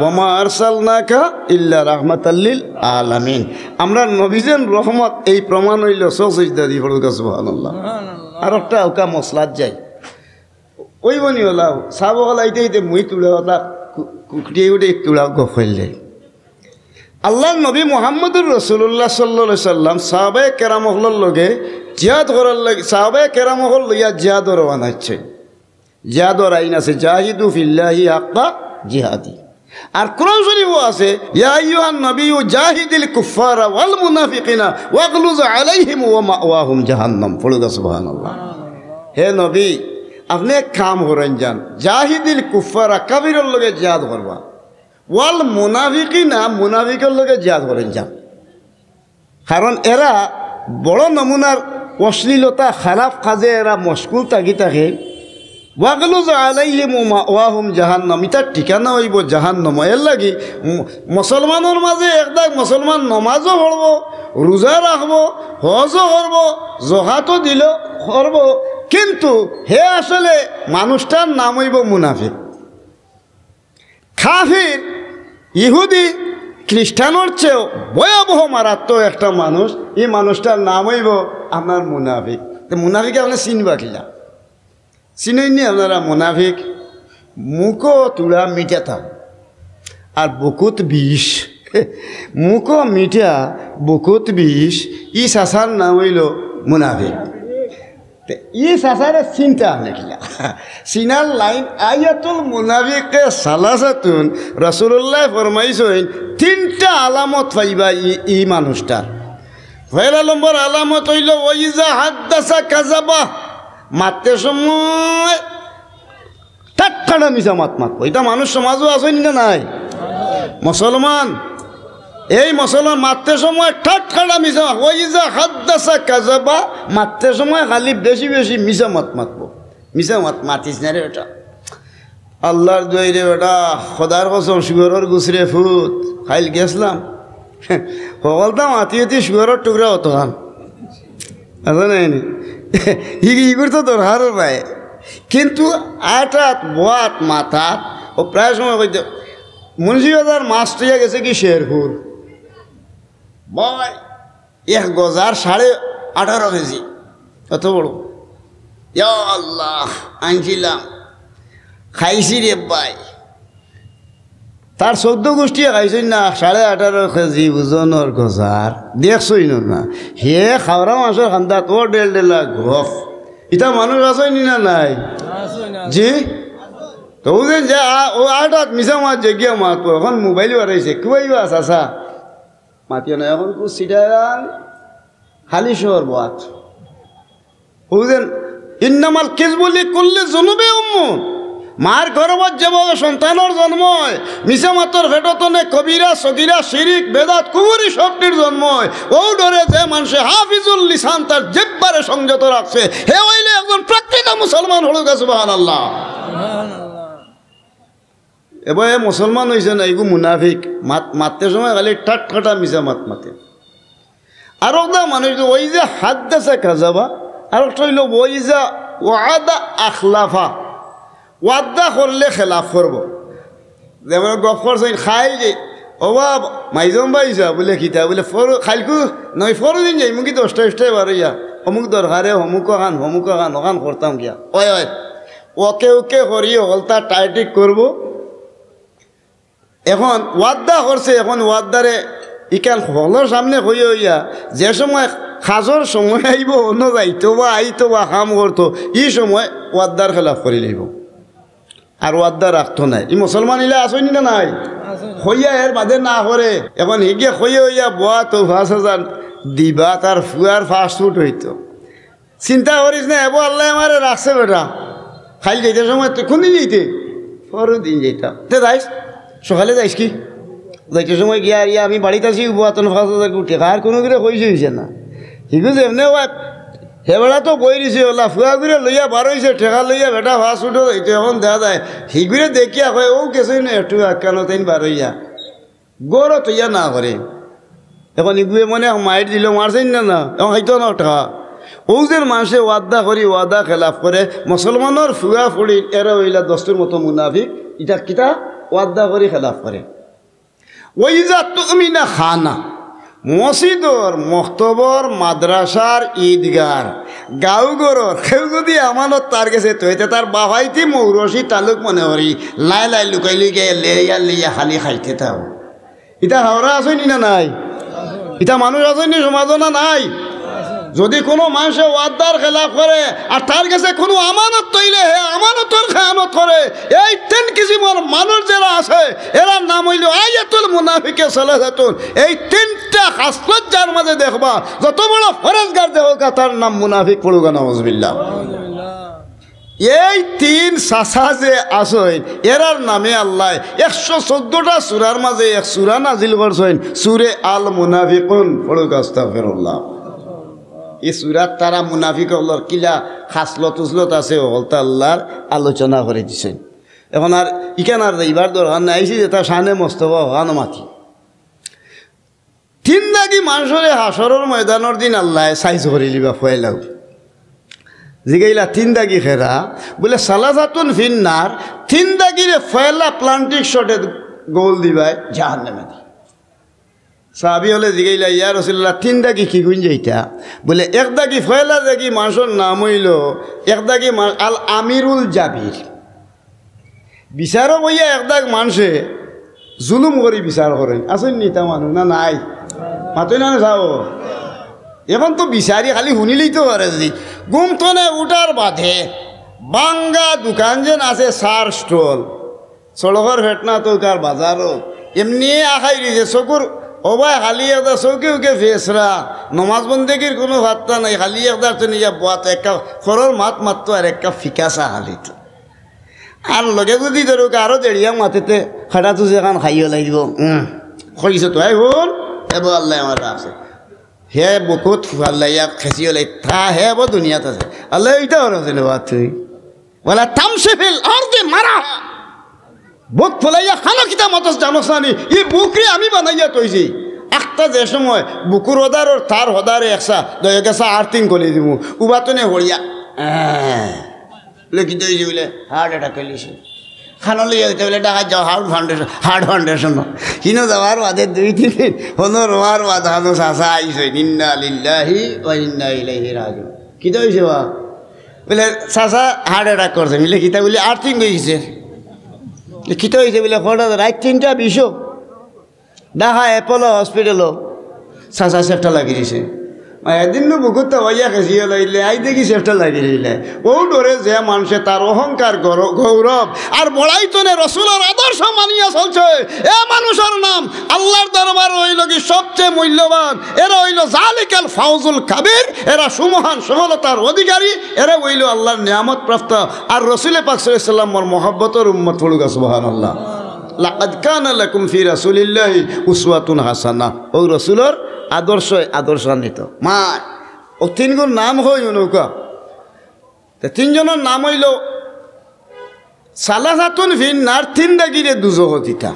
ওয়া মা আরসালনাকা ইল্লা রাহমাতাল লিল আলামিন। আমরার নবী যেন রহমত, এই প্রমাণ অইলো সজদা দি। পড়ুক্কা সুবহানাল্লাহ। সুবহানাল্লাহ। আরোকটা হালকা মসলাত যাই। অইবো নি অলা, সাব অকল আইতে আইতে মুই তুলা অতা কু-, কুকটিয়ে উঠে তুলা গফ অইলে। আল্লাহর নবী মুহাম্মদুর রাসূলুল্লাহ সাল্লাল্লাহু আলাইহি সাল্লাম সাহাবায়ে কেরাম অকলর লগে জিহাদ করার লাগি, সাহাবায়ে কেরাম অকল লইয়া জিহাদো রওয়ানা অইছে। জিহাদর আইন আছে, "জাহিদু ফিল্লাহি হাক্কা জিহাদি।" আর কোরআন শরীফো আছে, "ইয়া আইয়ুহান নাবিয়্যু জাহিদিল কুফফারা ওয়াল মুনাফিকিনা ওয়াগলুজ আলাইহিম ওয়া মাওয়াহুম জাহান্নাম।" পড়ুক্কা সুবহানাল্লাহ। হে নবী, আপনে এক কাম করইন যান, "জাহিদিল কুফফারা", কাফিরর লগে জিহাদ করবা, "ওয়াল মুনাফিকিনা", মুনাফিকর লগে জিহাদ করইন যান। কারণ এরা বড় নমুনার অশ্লীলতা, খারাপ কাজে এরা মশগুল থাকি থাকে। ওয়াগলুজ আলাইহিম ওয়া মাওয়াহুম জাহান্নাম, ইতার ঠিকানা অইবো জাহান্নাম। এরলাগি মু-, মুসলমানর মাঝে একদাগ মুসলমান নমাজও পড়বো, রোজা রাখবো, হজও করবো, জকাতও দিল করবো, কিন্তু হে আসলে মানুষটার নাম অইবো মুনাফিক। কাফির, ইহুদি, খ্রিস্টানর চেয়েও ভয়াবহ মারাত্মক একটা মানুষ। ই মানুষটার নাম অইবো আপনার মুনাফিক। তে মুনাফিক আপনে চিনবা কিলা? চিনইননি আপনারা মুনাফিক? মুখো তুড়া মিঠা থাক, আর বুকুত বিষ। মুখো মিঠা, বুকুত বিষ। ই চাচার নাম অইলো মুনাফিক। তে ই চাচারে চিনতা আপনে কিলা? চিনার লাইন, আয়াতুল মুনাফিকে সালাসাতুন, রাসূলুল্লায় ফরমাইছইন, তিনটা আলামত পাইবা ই, ই মানুষটার। পয়লা নম্বর আলামত অইলো, ওয়াইজা হাদ্দাসা কাযাবা, মাততে সময় ঠাট্কাটা মিছা মাত মাতবো। ইতা মানুষ সমাজো আছইন না নাই? মুসলমান, এই মুসলমান মাততে সময় ঠাট্কাটা মিছা মাত-, ওয়াইজা হাদ্দাসা কাযাবা, মাততে সময় খালি বেশি বেশি মিছা মাত মাতবো। মিছা মাত মাতিস না রে বেটা। আল্লার দোয়াই রে বেটা, খোদার কসম, শুয়রর গুসরে ফুত, কাইল গেছলাম। হকলতা মাতি অতি শুয়রর টুকরা অতখান। আছে না এনে? ই-, ইগুর তো দরকারও নাই। কিন্তু আটাত, বওয়াত, মাতাত, ও প্রায় সময় কইতে, মুন্সিবাজার মাছ থইয়া গেছে কি শেরপুর। ভাই, এক গজার সাড়ে আঠারো কেজি, অত বড়। ইয়া আল্লাহ, আনছিলাম, খাইছি রে ভাই। তার চৌদ্দ গুষ্টিয়ে খাইছইন না, সাড়ে আঠারো কেজি ওজনর গজার, দেখছইন না? হে খাওরা মাছর খান্দাত ও ডেল ডেলা গফ। ইতা মানুষ আছইন না নাই? জি? তো ও যে যা, আ-, ও আটাত মিছা মাত যেগিয়া মাত, এখন মোবাইল বাড়াইছে, কুয়াইবা চাচা। মাতিও না, এখন কু সিটাগাং, খালি শহর বওয়াত। বুঝলেন? ইন্নামাল কিযবু লিকুল্লি যুনুবি উম্মুন। মার গর্ভত যেভাবে সন্তানর জন্ম হয়, মিছা মাতর পেটতনে কবিরা, সগিরা, শিরিক, বেদাত, কুফুরি সবটির জন্ম হয়। ও ডরে যে মানষে হাফিজুল লিসান তার জিব্বারে সংযত রাখছে, হে অইলে একজন প্রকৃত মুসলমান। হড়ুকা সুবহানাল্লাহ। এবার এ মুসলমান অইছে না, এগু মুনাফিক। মাত-, মাততে সময় খালি ঠাট্কাটা মিছা মাত মাতে। আর একটা মানুষ তো ওয়াইজা হাদ্দাসা কাযাবা, আর একটা অইলো ওয়াইজা ওয়াদা আখলাফা, ওয়াদা করলে খেলাফ করবো। যেমন গফ করছইন, খাইল যে, "ও বাব, মাইজম ভাই যা," বুলে, "কিতা?" বুলে, "ফর-, খাইলকু নয়, ফরদিন যাইমু কি দশটা ইশটায় বারইয়া, অমুক দরকারে, অমুক অখান, অমুক অখান, অখান করতাম গিয়া।" ওই, ওই, ওকে, ওকে করি, হকলতা টাইটিক করবো। এখন ওয়াদা করছে, এখন ওয়াদারে ইখান হকলর সামনে কইয়া অইয়া, যে সময় কাজর সময় আইবো, অনো যাইতো বা আইতো বা কাম করতো, ই সময় ওয়াদার খেলাফ করি লইবো। আর ওয়াদা রাখতো নায়। ই মুসলমান ইলা আছইন না নাই? কইয়া এর বাদে না করে। এখন হিগে কইয়া অইয়া বওয়াত পাঁচ হাজার দিবা, তার ফুয়ার পাসপোর্ট অইতো। চিন্তা করিস না, এবো আল্লায় আমারে রাখছে বেটা। খাইল যাইতে সময় তুই কোন দিন যাইতে? পরর দিন যাইতাম। তে যাইস, সকালে যাইস কি? যাইতে সময় গিয়া ইয়া আমি বাড়িত আছি, উবাতন পাঁচ হাজার কোটি, আর কোনো করে কইছে অইছে না। হিগু যেমনে ওয়া, হে বেটা তো বই রইছে, ওলা ফুয়া করে লইয়া বার অইছে, টেকা লইয়া বেটা পাসপোর্টও যাইতো। এখন দেখা যায়, হিগুরে দেখিয়া কয়, "ও গেছে না একটু আক্কানো তাইন বার অইয়া।" গরো তো ইয়া না করে। এখন ইগুয়ে মনে হয় মাইর দিল, মারছেন না, না, এখন খাইতো না টেকা। ও যে মানষে ওয়াদা করি, ওয়াদা খেলাফ করে, মুসলমানর ফুয়া ফুড়ি, এরা অইলা দস্তুর মতো মুনাফিক, ইটা কিতা ওয়াদা করি খেলাফ করে। ওয়াইজা তুমিনা খানা, মসজিদর, মক্তবর, মাদ্রাসার, ঈদগার, গাঁও ঘরর, কেউ যদি আমানত তার গেছে থইতে তার বাফাইতি মৌরসি তালুক মনে করি, লাই লাই লুকাই লুকাই লেয়া লেয়া খালি খাইতে থাও। ইতা হাওরা আছইন নি না নাই? ইতা মানুষ আছইন নি সমাজো না নাই? যদি কোনো মানষে ওয়াদার খেলাফ করে আর তার গেছে কোনো আমানত তইলে হে আমানতর খেয়ানত করে, এই তিন কিসিমর মানুষ যেরা আছে, এরার নাম অইলো আয়াতুল মুনাফিকে সালাসাতুন। এই তিনটা খাসলত যার মাঝে দেখবা, যত বড় ফরেজগার দেখউক্কা, তার নাম মুনাফিক। পড়ুক্কা নাউজুবিল্লাহ। এই তিন চাচা যে আছইন, এরার নামে আল্লায় একশো চৌদ্দটা সূরার মাঝে এক সূরা নাজিল করছইন, সূরে আল মুনাফিকুন। পড়ুক্কা আস্তাগফিরুল্লাহ। ই সূরাত তারা মুনাফিক অকলর কিলা খাসলত উসলত আছে, অকলতা আল্লায় আলোচনা করি দিছইন। এখন আর ইখান আর যাইবার দরকার নাই, আইছি যেটা শানে মোস্তফা অখানো মাতি। তিন দাগি মানষরে হাশরর ময়দানর দিন আল্লায় সাইজ করিলিবা পয়লাউ। জিগাইলা, "তিন দাগি কেরা?" বুলে, "সালাসাতুন ফিন্নার।" তিন দাগিরে পয়লা প্লান্টিক শটে গোল দিবায় জাহান্নামে দি। সাহাবি অকলে জিগাইলা, "ইয়া রাসুলুল্লাহ, তিন দাগি কিগুইন যাইতা?" বুলে, "এক দাগি, পয়লা দাগি মানষর নাম অইলো, এক দাগি মা-, আল আমিরুল জাবির।" বিচারো বইয়া এক দাগ মানষে জুলুম করি বিচার করইন। আছইন নি তা মানুষ না নাই? মাতইন না চাও। এখন তো বিচারি খালি হুনিলেই তো পারে যদি। ঘুম থনে উঠার বাদে ভাঙ্গা দোকান যেন আছে, চার স্টল, সড়কর ফেটনা তো কার বাজারো, এমনি আখাই রইছে চকুর, ও ভাই, খালি একটা চউখে উখে ফেসরা, নমাজ বন্দেগির কুনু পাত্তা নাই, খালি একটা তো নিয়া বওয়াত, এক কাপ খরর মাত মাততো আর এক কাপ ফিকা চা খালি তো। আর লগে যদি ধরুক আরো দেড়িয়া মাতেতে, খাটা তো যেখান খাইও লাগবো। হুম, কইছে তো, এই হুন, এবো আল্লায় আমার রাখছে। হে বুকুত ফুয়াল্লাইয়া খেসিও লাই, তা হে এবো দুনিয়াত আছে। আল্লায় ইটা ওরা ছিল বাত তুই। "ওয়ালা তামশি ফিল আরদি মারাহা।" বুক ফুলাইয়া খানো কিতা মাতস জানোস না নি? ই বুকরে আমি বানাইয়া তৈছি। আখতা যে সময় বুকুর হদার আর তার হদারে একসা, দয়ে গেছা আর্থিং করি দিমু। উবাতনে হড়িয়া। আহ। বুলে, "কিতা অইছে?" বুলে, "হার্ট অ্যাটাক করিলিছে।" খানো লইয়া দিতে বুলে, "ঢাকা যাও, heart foundation, heart foundation." Hino যাওয়ার বাদে দুই তিন দিন, হনো রোয়ার বাদ, হানো চাচা আইছে, "ইন্না লিল্লাহি ওয়া ইন্না ইলাইহি রাজিউন।" "কিতা অইছে বা?" বুলে, "চাচা হার্ট অ্যাটাক করছে।" বুলে, "কিতা?" বুলে, "আর্থিং অইছে।" বুলে, "কিতা অইছে?" বুলে, "কটা রাইত তিনটা বিশো।" ঢাকা অ্যাপোলো হসপিটালো চাচা সেফটা লাগি দিছে। এদিন নু বুকুত্তা ভাইয়া খেসিয়ে লাইলে, আই দেখি সেফটা লাগি দিলে। ও ডরে যে মানষে তার অহংকার, গৌর-, গৌরব আর বড়াইতনে রসুলর আদর্শ মানিয়া চলছে, এ মানুষর নাম আল্লার দরবার অইলো কি সবচেয়ে মূল্যবান। এরা অইলো জালিকাল ফাউজুল কাবির, এরা সুমহান সফলতার অধিকারী, এরা অইলো আল্লার নিয়ামত প্রাপ্ত। আর রসুলে পাক সাল্লাল্লাহু আলাইহি ওয়াসাল্লামর মহব্বতর উম্মত পড়ুগা, সুবহানাল্লাহ। লাকাদ কানা লাকুম ফি রাসূলিল্লাহি উসওয়াতুন হাসানাহ। ও রসুলর আদর্শ, আদর্শান্বিত। মা, ও তিনগুর নাম অইলো নৌকা। তে তিনজনর নাম অইলো সালাসাতুন ফিন নার, তিন দাগিরে দুজখো দিতা।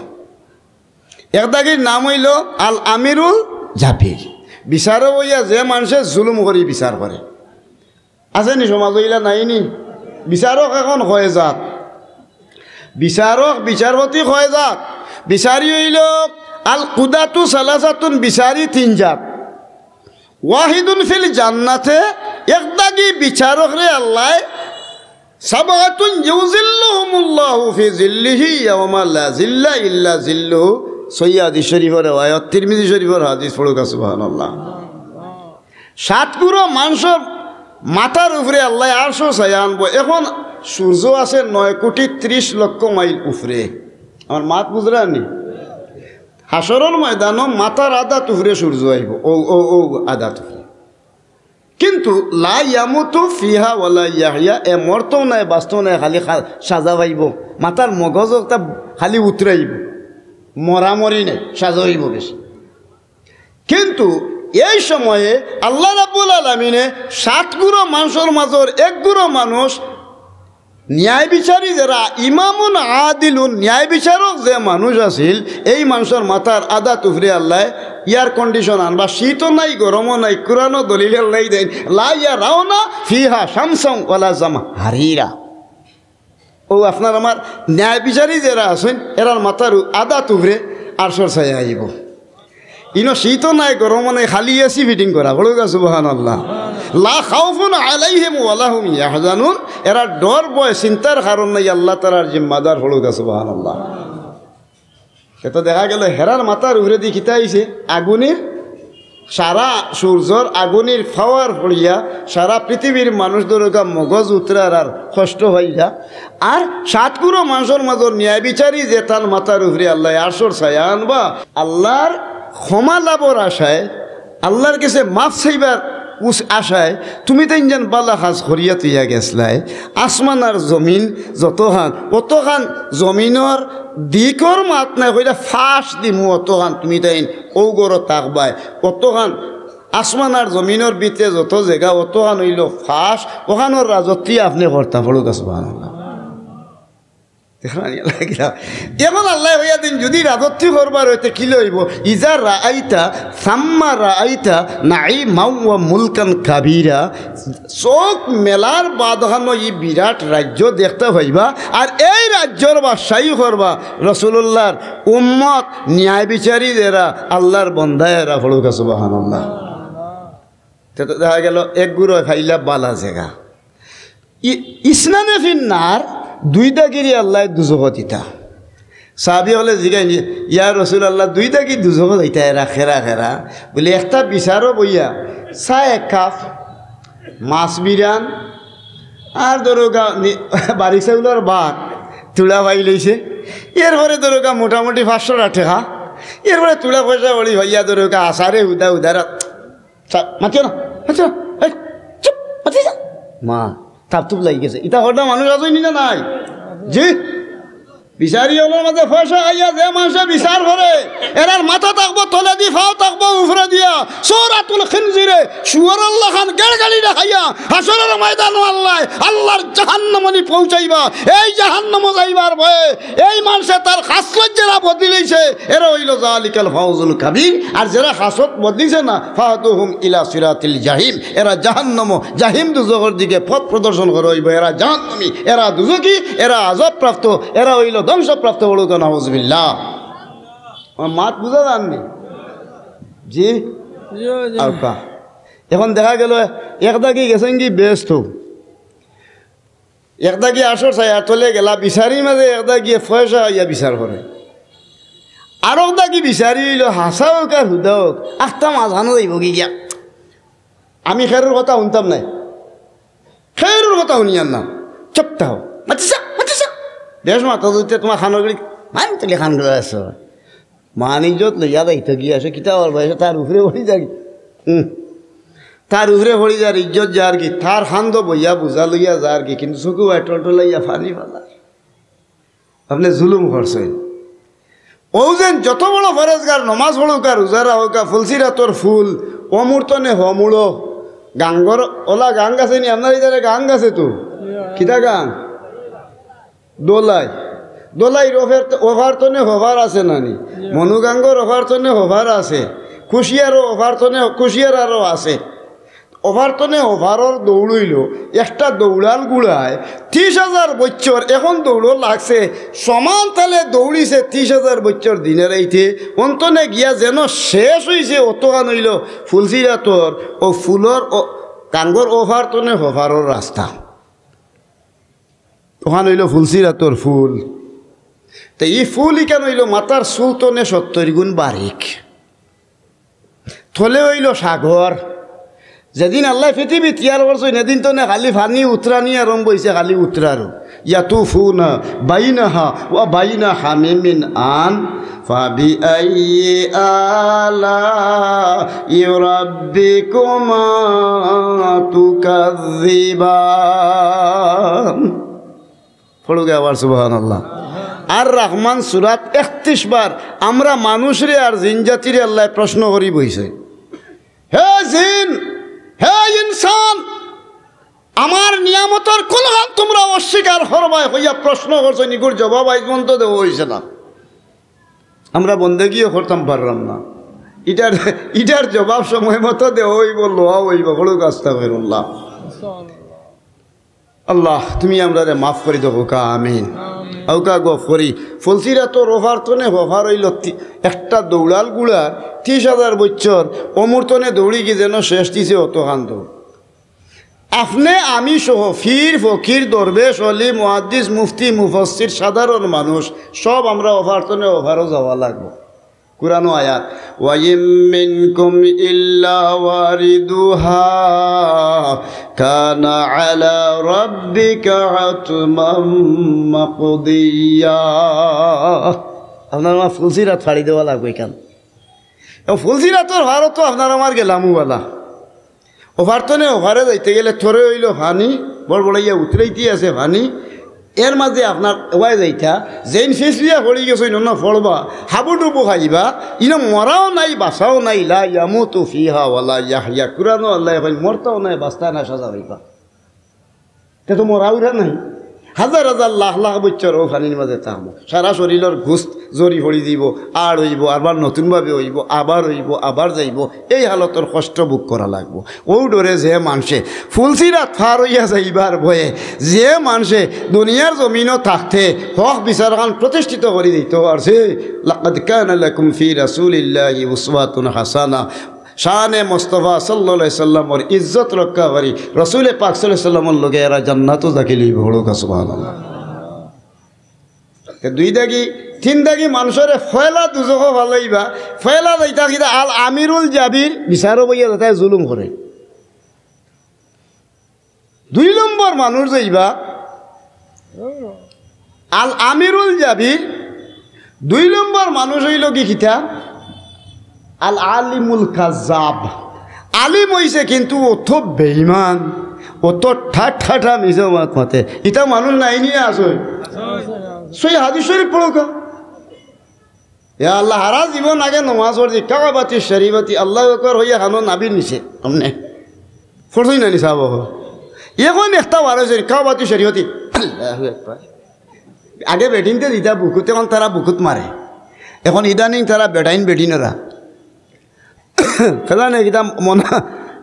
এক দাগির নাম অইলো আল আমিরুল জাবির। বিচারো বইয়া যে মানষে জুলুম করি বিচার করে। আছে নি সমাজো ইলা নাই নি? বিচারক এখন কয় জাত। বিচারক, বিচারপতি কয় জাত। বিচারি অইলো আল কুদাতু সালাসাতুন, বিচারি তিন জাত। ওয়াহিদুন ফিল জান্নাতে, এক দাগি বিচারকরে আল্লায় সাবাতুন ইউজিল্লুহুমুল্লাহু ফি জিল্লিহি ইয়াওমা লা জিল্লা ইল্লা জিল্লুহু। সহিহ হাদিস শরীফর রেওয়ায়ত, তিরমিজি শরীফর হাদিস, পড়ুকা সুবহানাল্লাহ। সাত গুরু মানষর মাথার উপরে আল্লায় আরশর ছায়া আনবো। এখন সূর্য আছে নয় কোটি ত্রিশ লক্ষ মাইল উপরে। আমার মাত বুঝরা নি? হাশরর ময়দানো মাথার আদাত উপরে সূর্য আইবো। ও, ও, ও আদাত উপরে। কিন্তু লা ইয়ামুতু ফিহা ওয়ালা ইয়াহইয়া, এ মরতো নায়, বাঁচতো নায়, খালি খা-, সাজা পাইবো। মাথার মগজ একটা খালি উতরাইবো, মরামরি নাই, সাজা অইবো বেশি। কিন্তু এই সময়ে আল্লাহ রাব্বুল আলামিনে সাত গুরু মানষর মাজর এক গুরু মানুষ ন্যায় বিচারি যেরা, ইমামুন আদিলুন, ন্যায় বিচারক যে মানুষ আছিল, এই মানষর মাথার আদাত উপরে আল্লায় air condition আনবা, শীতও নাই, গরমও নাই, কুরআনো দলিল আল্লায় দেইন, লা ইয়ারাউনা ফিহা শামসান ওয়ালা জামহারিরা। ও আপনার আমার ন্যায় বিচারি যেরা আছইন, এরার মাথার উ-, আদাত উপরে আরশর ছায়া আইবো। ইনো শীতও নাই, গরমও নাই, খালি এসি ফিটিং করা। পড়ুকা সুবহানাল্লাহ। লা খাউফুন আলাইহিম ওয়ালা হুম ইয়াহজানুন। এরা ডর ভয় চিন্তার কারণ নাই, আল্লাহ তাআলার জিম্মাদার। পড়ুকা সুবহানাল্লাহ। এ তো দেখা গেল হেরার মাথার উপরেদি কিতা আইছে? আগুনের, সারা সূর্যর আগুনের পাওয়ার পড়িয়া সারা পৃথিবীর মানুষ ধরুকা মগজ উতরার আর কষ্ট অইরা। আর সাত গুরু মানষর মাজর ন্যায় বিচারি যে তান মাথার উপরে আল্লায় আরশর ছায়া আনবা, আল্লাহর ক্ষমা লাভর আশায়, আল্লাহর গেছে মাফ চাইবার উস-, আশায় তুমি তাইন যেন বালা কাজ করিয়া থইয়া গেছলায়। আসমান আর জমিন যতখান, অতখান জমিনর দিকর মাত নাই, কইরা ফাঁস দিমু অতখান তুমি তাইন ও ঘরো থাকবায়, অতখান আসমান আর জমিনর ভিতরে যত জাগা, অতখান অইলো ফাঁস, অখানর রাজত্বই আপনে করতা। পড়ুক্কা সুবহানাল্লাহ। দেখরা নি, আল্লাহ কিলা। এখন আল্লায় কইয়া দিন, যুদি রাজত্ব করবার অইতে কিলা অইবো? ইজা রাআইতা সাম্মা রাআইতা নাঈমান ওয়া মুলকান কাবীরা। চউখ মেলার বাদ অখানো ই বিরাট রাজ্য দেখতা পাইবা, আর এই রাজ্যর বাদশাহী করবা রাসুলুল্লাহর উম্মত, ন্যায় বিচারী যেরা, আল্লাহর বন্দা এরা। পড়ুক্কা সুবহানাল্লাহ। তে তো দেখা গেল এক গুরু ফাইলা বালা জাগা। ই-, ইসনানে ফিন নার, দুই দাগিরে আল্লায় দুজখো দিতা। সাহাবী অকলে জিগাইন, "ইয়া রাসুলুল্লাহ, দুই দাগি দুজখো যাইতা এরা খেরা খেরা?" বলে, "একটা বিচারো বইয়া চা এক কাপ, মাছ বিরান, আর ধরুক্কা নি-, বাড়ি চাউলর ভাত, তুলা পাইলাইছে, এরপরে ধরুক্কা মোটামুটি পাঁচশো টেকা, এরপরে তুলা পয়সা অলি ভাইয়া ধরুক্কা আসারে হুদা হুদারা।" চা-, মাতিও না, মাতিও না, এই, চুপ, মাতিও না। মা, তাপ তুপ লাগি গেছে। ইতা হরদা মানুষ আছইন নি না নাই? জি? বিচারী অকলর মাঝে পয়সা আইয়া যে মানষে বিচার করে, এরার মাথা থাকবো তলেদি, ফাও থাকবো উপরেদিয়া। সূরাতুল খিনজিরে, শুয়োরর লাখান গেড়গেড়ি দেখাইয়া, হাশরর ময়দানো আল্লায়, আল্লাহর জাহান্নামো নি পৌঁছাইবা। এই জাহান্নামো যাইবার ভয়ে এই মানষে তার খাসলত যেরা বদলিলাইছে, এরা অইলো যালিকাল ফাউজুল কাবীর। আর যেরা খাসলত বদলিছে না, ফাহদুহুম ইলা সিরাতিল জাহিম, এরা জাহান্নামো, জাহিম দুজখর দিকে পথ প্রদর্শন করা অইবো। এরা জাহান্নামী, এরা দুজখী, এরা আযাবপ্রাপ্ত, এরা অইলো ধ্বংসপ্রাপ্ত। পড়ুক্কা নাউজুবিল্লাহ। আমার মাত বুঝা যার নি? জি? জি, জি। আর কা? এখন দেখা গেল এক দাগি গেছইন গি বেহেস্তো, এক দাগি আরশর ছায়ার তলে গেলা, বিচারীর মাঝে এক দাগিয়ে পয়সা অইয়া বিচার করে। আরক দাগি বিচারী অইলো, হাছা অউক আর হুদা অউক, আখতা মাঝখানো যাইবো গি গিয়া। আমি খেরুর কথা হুনতাম নায়, খেরুর কথা হুনিয়ার না, চুপ থাকো। মাতিছা, মাতিছা। বেশ মাতো যুদি তুমার খানর গিরি, মারি তুলি খান করে আছো। মান ইজ্জত লইয়া যাইতো গিয়া, সে কিতা অর বয়সে তার উপরে পড়ি যার গি। হুম। তার উপরে পড়ি যার, ইজ্জত যার গি, তার খান্দো বইয়া বুঝা লইয়া যার গি, কিন্তু চকু বায় টলটলাইয়া পানি ফালার। আপনে জুলুম করছইন। অউ যেন যত বড় ফরেজগার, নমাজ পড়ুক্কা, রোজা রাখুক্কা, ফুলসিরাতর ফুল, অমুর তনে হমুড়ো, গাঙ্গর, অলা গাং আছে নি, আপনার ইতারে গাং আছে তো? কিতা গাং? দোলাই। দোলাইর অফার-, অফার তনে হফার আছে না নি? মনুগাঙ্গর অফার তনে হফার আছে। কুশিয়ারও অফার তনে, কুশিয়ার আরও আছে। অফার তনে হফারর দৌড় অইলো, একটা দৌড়াল গুড়ায় ত্রিশ হাজার বছর এখন দৌড় লাগছে, সমান তালে দৌড়িছে ত্রিশ হাজার বছর দিনে রাইতে, অন্তনে গিয়া যেন শেষ অইছে, অতখান অইলো ফুলসিরাতর অউ ফুলর অ-, গাঙ্গর অফার তনে হফারর রাস্তা। অখান অইলো ফুলসিরাতর ফুল। তে ই ফুল ইখান অইলো মাথার চুল তনে সত্তইর গুণ বারিক। তলে অইলো সাগর। যেদিন আল্লায় পৃথিবী তৈয়ার করছইন, এদিন তনে খালি পানি উতরানি আরম্ভ অইছে, খালি উতরার। ইয়াতুফুনা বাইনাহা ওয়া বাইনা হামিমিন আন ফাবিআইয়ি আলাই রাব্বিকুমা তুকাযযিবান। পড়ুক্কা আবার সুবহানাল্লাহ। আর রহমান সূরাত একত্রিশ বার। আমরা মানুষরে আর জিন জাতিরে আল্লায় প্রশ্ন করি বইছে, "হে জিন, হে ইনসান, আমার নিয়ামতর কুনখান তুমরা অস্বীকার করবায়?" কইয়া প্রশ্ন করছইন, ইগুর জবাব আইজ পর্যন্ত দেওয়া অইছে না। আমরা বন্দেগিও করতাম পারলাম না। ইটার, ইটার জবাব সময় মতো দেওয়া অইবো, লওয়া অইবো। পড়ুক্কা আস্তাগফিরুল্লাহ। আল্লাহ, তুমি আমরারে মাফ করি দেও, কউক্কা আমিন। আমিন। অউক্কা গফ করি। ফুলসিরাতর অফার তনে হফার অইলো তি-, একটা দৌড়াল গুড়ার ত্রিশ হাজার বছর, অমুর তনে দৌড়ি গি যেন শেষ দিছে অতখান দৌড়। আপনে আমি সহ পীর, ফকির, দরবেশ, অলি, মুহাদ্দিস, মুফতি, মুফাসসির, সাধারণ মানুষ, সব আমরা অফার তনে হফারো যাওয়া লাগবো। কুরআনো আয়াত, "ওয়া ইম মিনকুম ইল্লা ওয়ারিদুহা কানা আলা রাব্বিকা হাতমান মাকদিয়্যা।" আপনার আমার ফুলসিরাত ফাড়ি দেওয়া লাগবো ইখান। অউ ফুলসিরাতর পারো তো আপনার আমার গেলামু বালা। অফার তনে অফারে যাইতে গেলে তলে অইলো পানি, বড় বড় ইয়া উতরাইতে আছে পানি, এর মাঝে আপনার ওয়াই যাইতা, যেইন ফিসলিয়া পড়ি গেছইন, অন্য পড়বা, হাবুডুবু খাইবা, ইনো মরাও নাই, বাঁচাও নাই, লা ইয়ামুতু ফিহা ওয়ালা ইয়াহইয়া। কুরআনো আল্লায় কইন, মরতাও নাই, বাঁচতায় না, সাজা পাইবা। তে তো মরা উরা নাই। হাজার হাজার লাখ লাখ বছর অউ পানির মাঝে থাকমু। সারা শরীলর গোস্ত জরি পড়ি যাইবো, আড় অইবো, আবার নতুন ভাবে অইবো, আবার অইবো, আবার যাইবো। এই হালতর কষ্ট ভোগ করা লাগবো। অউ ডরে যে মানষে ফুলসিরাত পার অইয়া যাইবার ভয়ে, যে মানষে দুনিয়ার জমিনো থাকতে হক বিচারখান প্রতিষ্ঠিত করি দিতো পারছে, লাকাদ কানা লাকুম ফি রাসূলিল্লাহি উসওয়াতুন হাসানা। শানে মোস্তফা সাল্লাল্লাহু আলাইহি সাল্লামর ইজ্জত রক্ষা করি, রসুলে পাক সাল্লাল্লাহু আলাইহি সাল্লামর লগে এরা জান্নাতো দাখিল অইবো। পড়ুক্কা সুবহানাল্লাহ। তে দুই দাগি, তিন দাগি মানষরে পয়লা দুজখো ফালাইবা, পয়লা যাইতা কিতা, আল আমিরুল জাবির, বিচারো বইয়া যেতায় জুলুম করে। দুই নম্বর মানুষ যাইবা, আল আমিরুল জাবির। দুই নম্বর মানুষ অইলো গি কিতা? আল আলিমুল কাজ্জাব। আলিম অইছে কিন্তু অত বেইমান, অত ঠাট ঠাটা মিছা মাত মাতে। ইতা মানুষ নাই নি আছে? সই হাদিস শরীফ পড়ুক্কা। ইয়া আল্লাহ, হারা জীবন আগে নমাজ পড়ছি, কাবাতি শরীফতি, আল্লাহু আকবার অইয়া খানো নাবির নিচে। অমনে। পড়ছইন না নি সাব অকল? এখন একটা বার অইছে, কাবাতি শরীফতি, আল্লাহু আকবার। আগে বেটিনতে দিতা বুকুত, এখন তারা বুকুত মারে। এখন ইদানিং তারা বেটাইন বেটিনরা। খেলা নেই, কিতা মনা,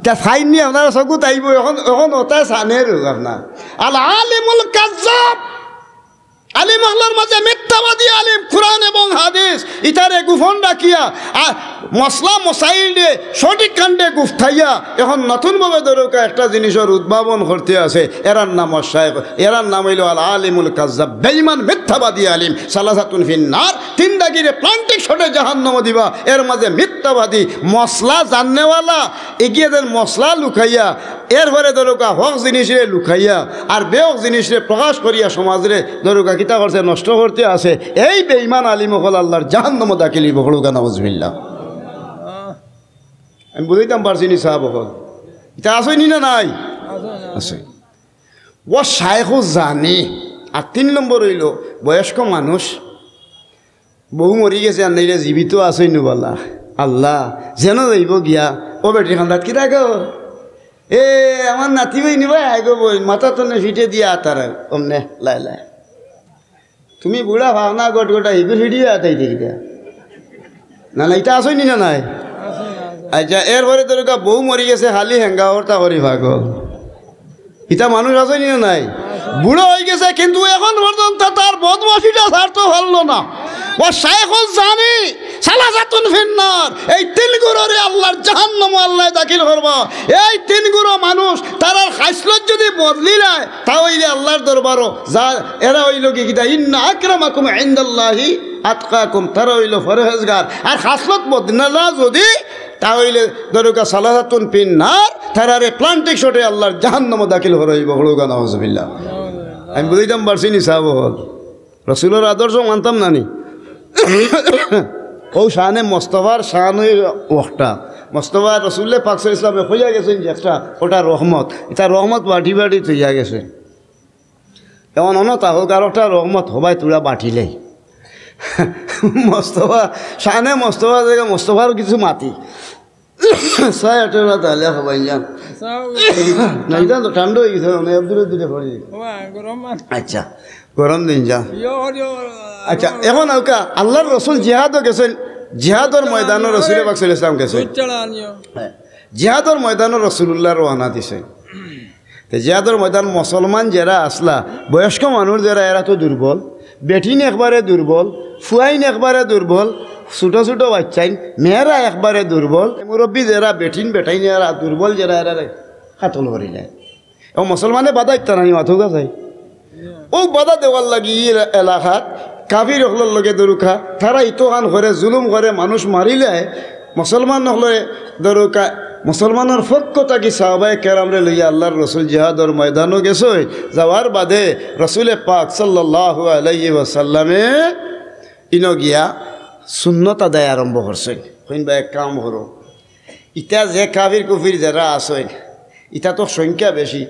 ইতা সাইন নি আপনারা চকুত আইবো, এখন, এখন ওটাই সানের হোক আপনার। আল আলিমুল কাজ্জাব। আলিম অকলর মাঝে মিথ্যাবাদী আলিম, কুরআন এবং হাদিস ইতারে গোপন রাখিয়া, আর মসলা মসাইলরে সঠিক কাণ্ডে গুফতাইয়া, এখন নতুনভাবে ধরুক্কা একটা জিনিসর উদ্ভাবন করতে আছে। এরার নাম শায়েখ, এরার নাম অইলো আল আলিমুল কাজ্জাব, বেইমান মিথ্যাবাদী আলিম। সালাসাতুন ফিন্নার, তিন দাগিরে প্লান্টিক শটে জাহান্নামো দিবা। এর মাঝে মিথ্যাবাদী, মসলা জাননেওয়ালা, এগিয়ে দেন মসলা লুকাইয়া, এরপরে ধরুক্কা হক জিনিসরে লুকাইয়া আর বেহক জিনিসরে প্রকাশ করিয়া সমাজরে ধরুক্কা কিতা করছে, নষ্ট করতে আছে। এই বেইমান আলিম অকল আল্লাহর জাহান্নামো দাখিল অইবো। পড়ুক্কা নাউজুবিল্লাহ। আমি বুঝাইতাম পারছি নি সাব অকল? ইতা আছইন নি না নাই? আছে। ও শায়েখু জানি। আর তিন নম্বর অইলো বয়স্ক মানুষ, বউ মরি গেছে, আর নাইলে জীবিত আছইন নু বালা। আল্লাহ, যেন যাইবো গিয়া, ও বেটির কান্দাত কিতা গো? এ, আমার নাতি বইন ভাই, আয় গো বইন, মাথা তনে ফিটে দিয়া আতার, অমনে, লাই লাই। তুমি বুড়া ফাওনা গটগটা, হিগুর হিডিয়ে আতাই দেখি দেয়া। না, না, ইতা আছইন নি না নাই? আচ্ছা, এরপরে ধরুক্কা বউ মরি গেছে, খালি হেঙ্গা অর্তা করি পাগল। ইতা মানুষ আছইন নি না নাই? বুড়া অই গেছে, কিন্তু এখন পর্যন্ত তার বদমাশিটা ছাড়তো পারলো না। ও শায়েখুল জানি, সালাসাতুন ফিন্নার, এই তিন গুরুরে আল্লাহর জাহান্নামো আল্লায় দাখিল করবা। এই তিন গুরু মানুষ, তারার খাইসলত যদি বদলি যায়, তা অইলে আল্লাহর দরবারো যা, এরা অইলো কি কিতা, ইন্না আকরামাকুম ইনদাল্লাহি আতকাকুম, তারা অইলো পরহেজগার। আর খাসলত বদনালা যদি, তা অইলে ধরুক্কা সালাসাতুন ফিন্নার, তারারে প্লান্টিক শটে আল্লাহর জাহান্নামো দাখিল করা অইবো। পড়ুক্কা নাউজুবিল্লাহ। আমি বুঝাইতাম পারছি নি সাব অকল? রসুলর আদর্শ মানতাম না নি? ও শানে মোস্তফার শান অই ওটা। মোস্তফা রসুলে পাক সাল্লাল্লাহু আলাইহি ওয়াসাল্লামে কইয়া গেছইন যে একটা, ওটা রহমত। ইতা রহমত বাটি বাটি থইয়া গেছে। এখন অনো তা হোক, আর একটা রহমত হবায় তুরা বাটিলে। মোস্তফা, শানে মোস্তফা জাগা মোস্তফার কিছু মাতি। ছয় আটের রাত আলে হবাই যান। না, ইটা তো ঠান্ডা অই গেছে, মানে, দূরে দূরে পড়ে। আচ্ছা, গরম দিন যান। আচ্ছা, এখন আউক্কা, আল্লাহর রসুল জিহাদো গেছইন, জিহাদর ময়দানো রসুলে পাক সাল্লাল্লাহু আলাইহি ওয়াসাল্লাম গেছইন। হ্যাঁ, জিহাদর ময়দানো রসুলুল্লাহ রওয়ানা দিছইন। তে জিহাদর ময়দান মুসলমান যেরা আছলা, বয়স্ক মানুষ যেরা, এরা তো দুর্বল, বেটিন একবারে দুর্বল, ফুয়াইন একবারে দুর্বল, ছোট ছোট বাইচ্চাইন, মেয়েরা একবারে দুর্বল, মুরব্বি যেরা, বেটিন বেটাইন এরা দুর্বল যেরা, এরারে কাতল করিলে। এবং মুসলমানে বাধা দিতা না নি, মাথা উঠা যায়। অউ বাধা দেওয়ার লাগি ই এলা-, এলাকাত কাফির অকলর লগে ধরুক্কা, তারা ইতোখান করে, জুলুম করে, মানুষ মারিলে মুসলমান অকলে ধরুক্কা, মুসলমানর পক্ষ থাকি সাহাবায়ে কেরামরে লইয়া আল্লাহর রসুল জিহাদর ময়দানো গেছইন। যাওয়ার বাদে রসুলে পাক সাল্লাল্লাহু আলাইহি ওয়াসাল্লামে ইনো গিয়া সুন্নত আদায় আরম্ভ করছইন। কইন বা এক কাম করো, ইতা যে কাফির কুফির যেরা আছইন, ইতা তো সংখ্যা বেশি,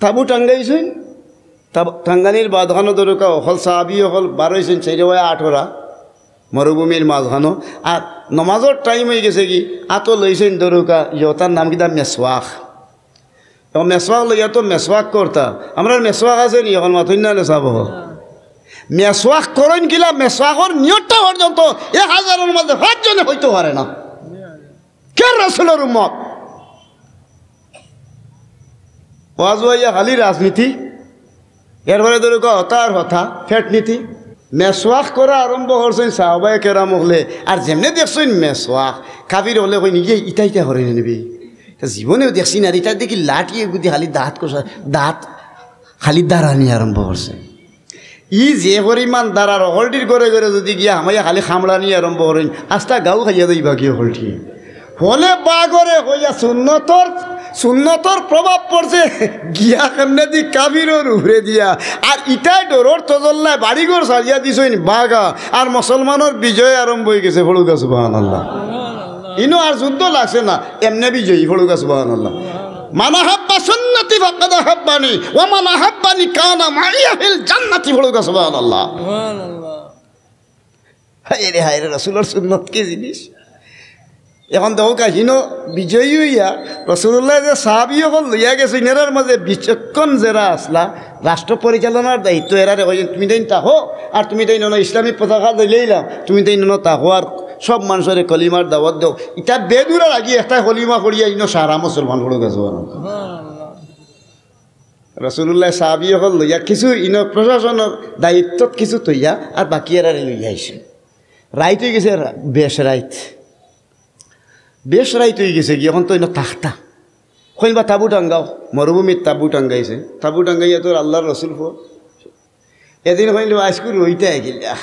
তাবু টাঙ্গাইছইন, তাব-, টাঙ্গানির বাদখানো দরুকা অকল সাহাবি অকল বারইছইন, চাইরে বায় আটরা মরুভূমির মাঝখানো। আর নমাজর টাইম অইগেছে কি, আতো লইছইন দরুকা, ইয়তার নাম কিতা? মেসওয়াক। অখন মেসওয়াক লইয়া তো মেসওয়াক করতা। আমরার মেসওয়াক আছে নি? অখন মাতইন না নে সাব। মেসওয়াক করইন কিলা? মেসওয়াকর নিয়তটা পর্যন্ত এক হাজারর মাঝে পাঁচজনে কইতো পারে না। কে রসুলর উম্মত? ওয়াজ অইয়া খালি রাজনীতি, এরপরে দরুকা হতা আর হতা, পেট নীতি। মেসওয়াক করা আরম্ভ করছইন সাহাবায়ে কেরাম অকলে। আর যেমনে দেখছইন মেসওয়াক, কাফির অকলে কইন, "ইয়ে, ইতা ইতা করে নিবি।" তা জীবনেও দেখছি না, ইতা দেখি লাঠি এগুদি খালি দাঁত কষা, দাঁত খালি দাঁড়ানি আরম্ভ করছে। ই যে পরিমাণ দাঁড়ার, অকলটির ঘরে ঘরে যদি গিয়া হামাইয়া খালি কামড়ানি আরম্ভ করইন, আস্তা গাউ খাইয়া যাইবা কি অকলটি? হলে বাগরে হইয়া সুন্নতর, সুন্নতর প্রভাব পড়ছে, গিয়া কেমনে দি কাফিরর উপরে দিয়া। আর ইতায় ডরর তজল্লায় বাড়িঘর ছাড়িয়া দিছইন বাগা, আর মুসলমানর বিজয় আরম্ভ অইগেছে। পড়ুকা সুবহানাল্লাহ। ইনো আর যুদ্ধ লাগছে না, এমনে বিজয়ী। পড়ুকা সুবহানাল্লাহ। মান আহাব্বা সুন্নতি ফাকাদ আহাব্বানি, ওয়া মান আহাব্বানি কানা মাইয়া ফিল জান্নাতি। পড়ুকা সুবহানাল্লাহ। হায় রে, হায় রে, রসুলর সুন্নত কি জিনিস? অখন দেখো কাহিনো বিজয়ী অইয়া রসুলুল্লায় যে সাহাবি অকল লইয়া গেছইন, এরার মাঝে বিচক্ষণ যেরা আছলা, রাষ্ট্র পরিচালনার দায়িত্ব এরারে কইছইন, "তুমি তাইন থাকো, আর তুমি তাইন অনো ইসলামী পতাকা দিলাইলাম, তুমি তাইন অনো থাকো, আর সব মানষরে কলিমার দাওয়াত দেও।" ইতা বেদুরা লাগি একটা কলিমা পড়িয়া ইনো সারা মুসলমান। পড়ুকা সুবহানাল্লাহ। রসুলুল্লায় সাহাবি অকল লইয়া কিছু ইনো প্রশাসনর দায়িত্বত কিছু থইয়া আর বাকি এরারে লইয়া আইছইন। রাইত অইগেছে, রা-, বেশ রাইত, বেশ রাইত অইগেছে গি, অখন তো ইনো থাকতা। কইন বা তাবু টাঙ্গাও, মরুভূমিত তাবু টাঙ্গাইছে, তাবু টাঙ্গাইয়া তো আল্লার রসুল ফো এদিন কইল, "আইজকু রইতে গিলা,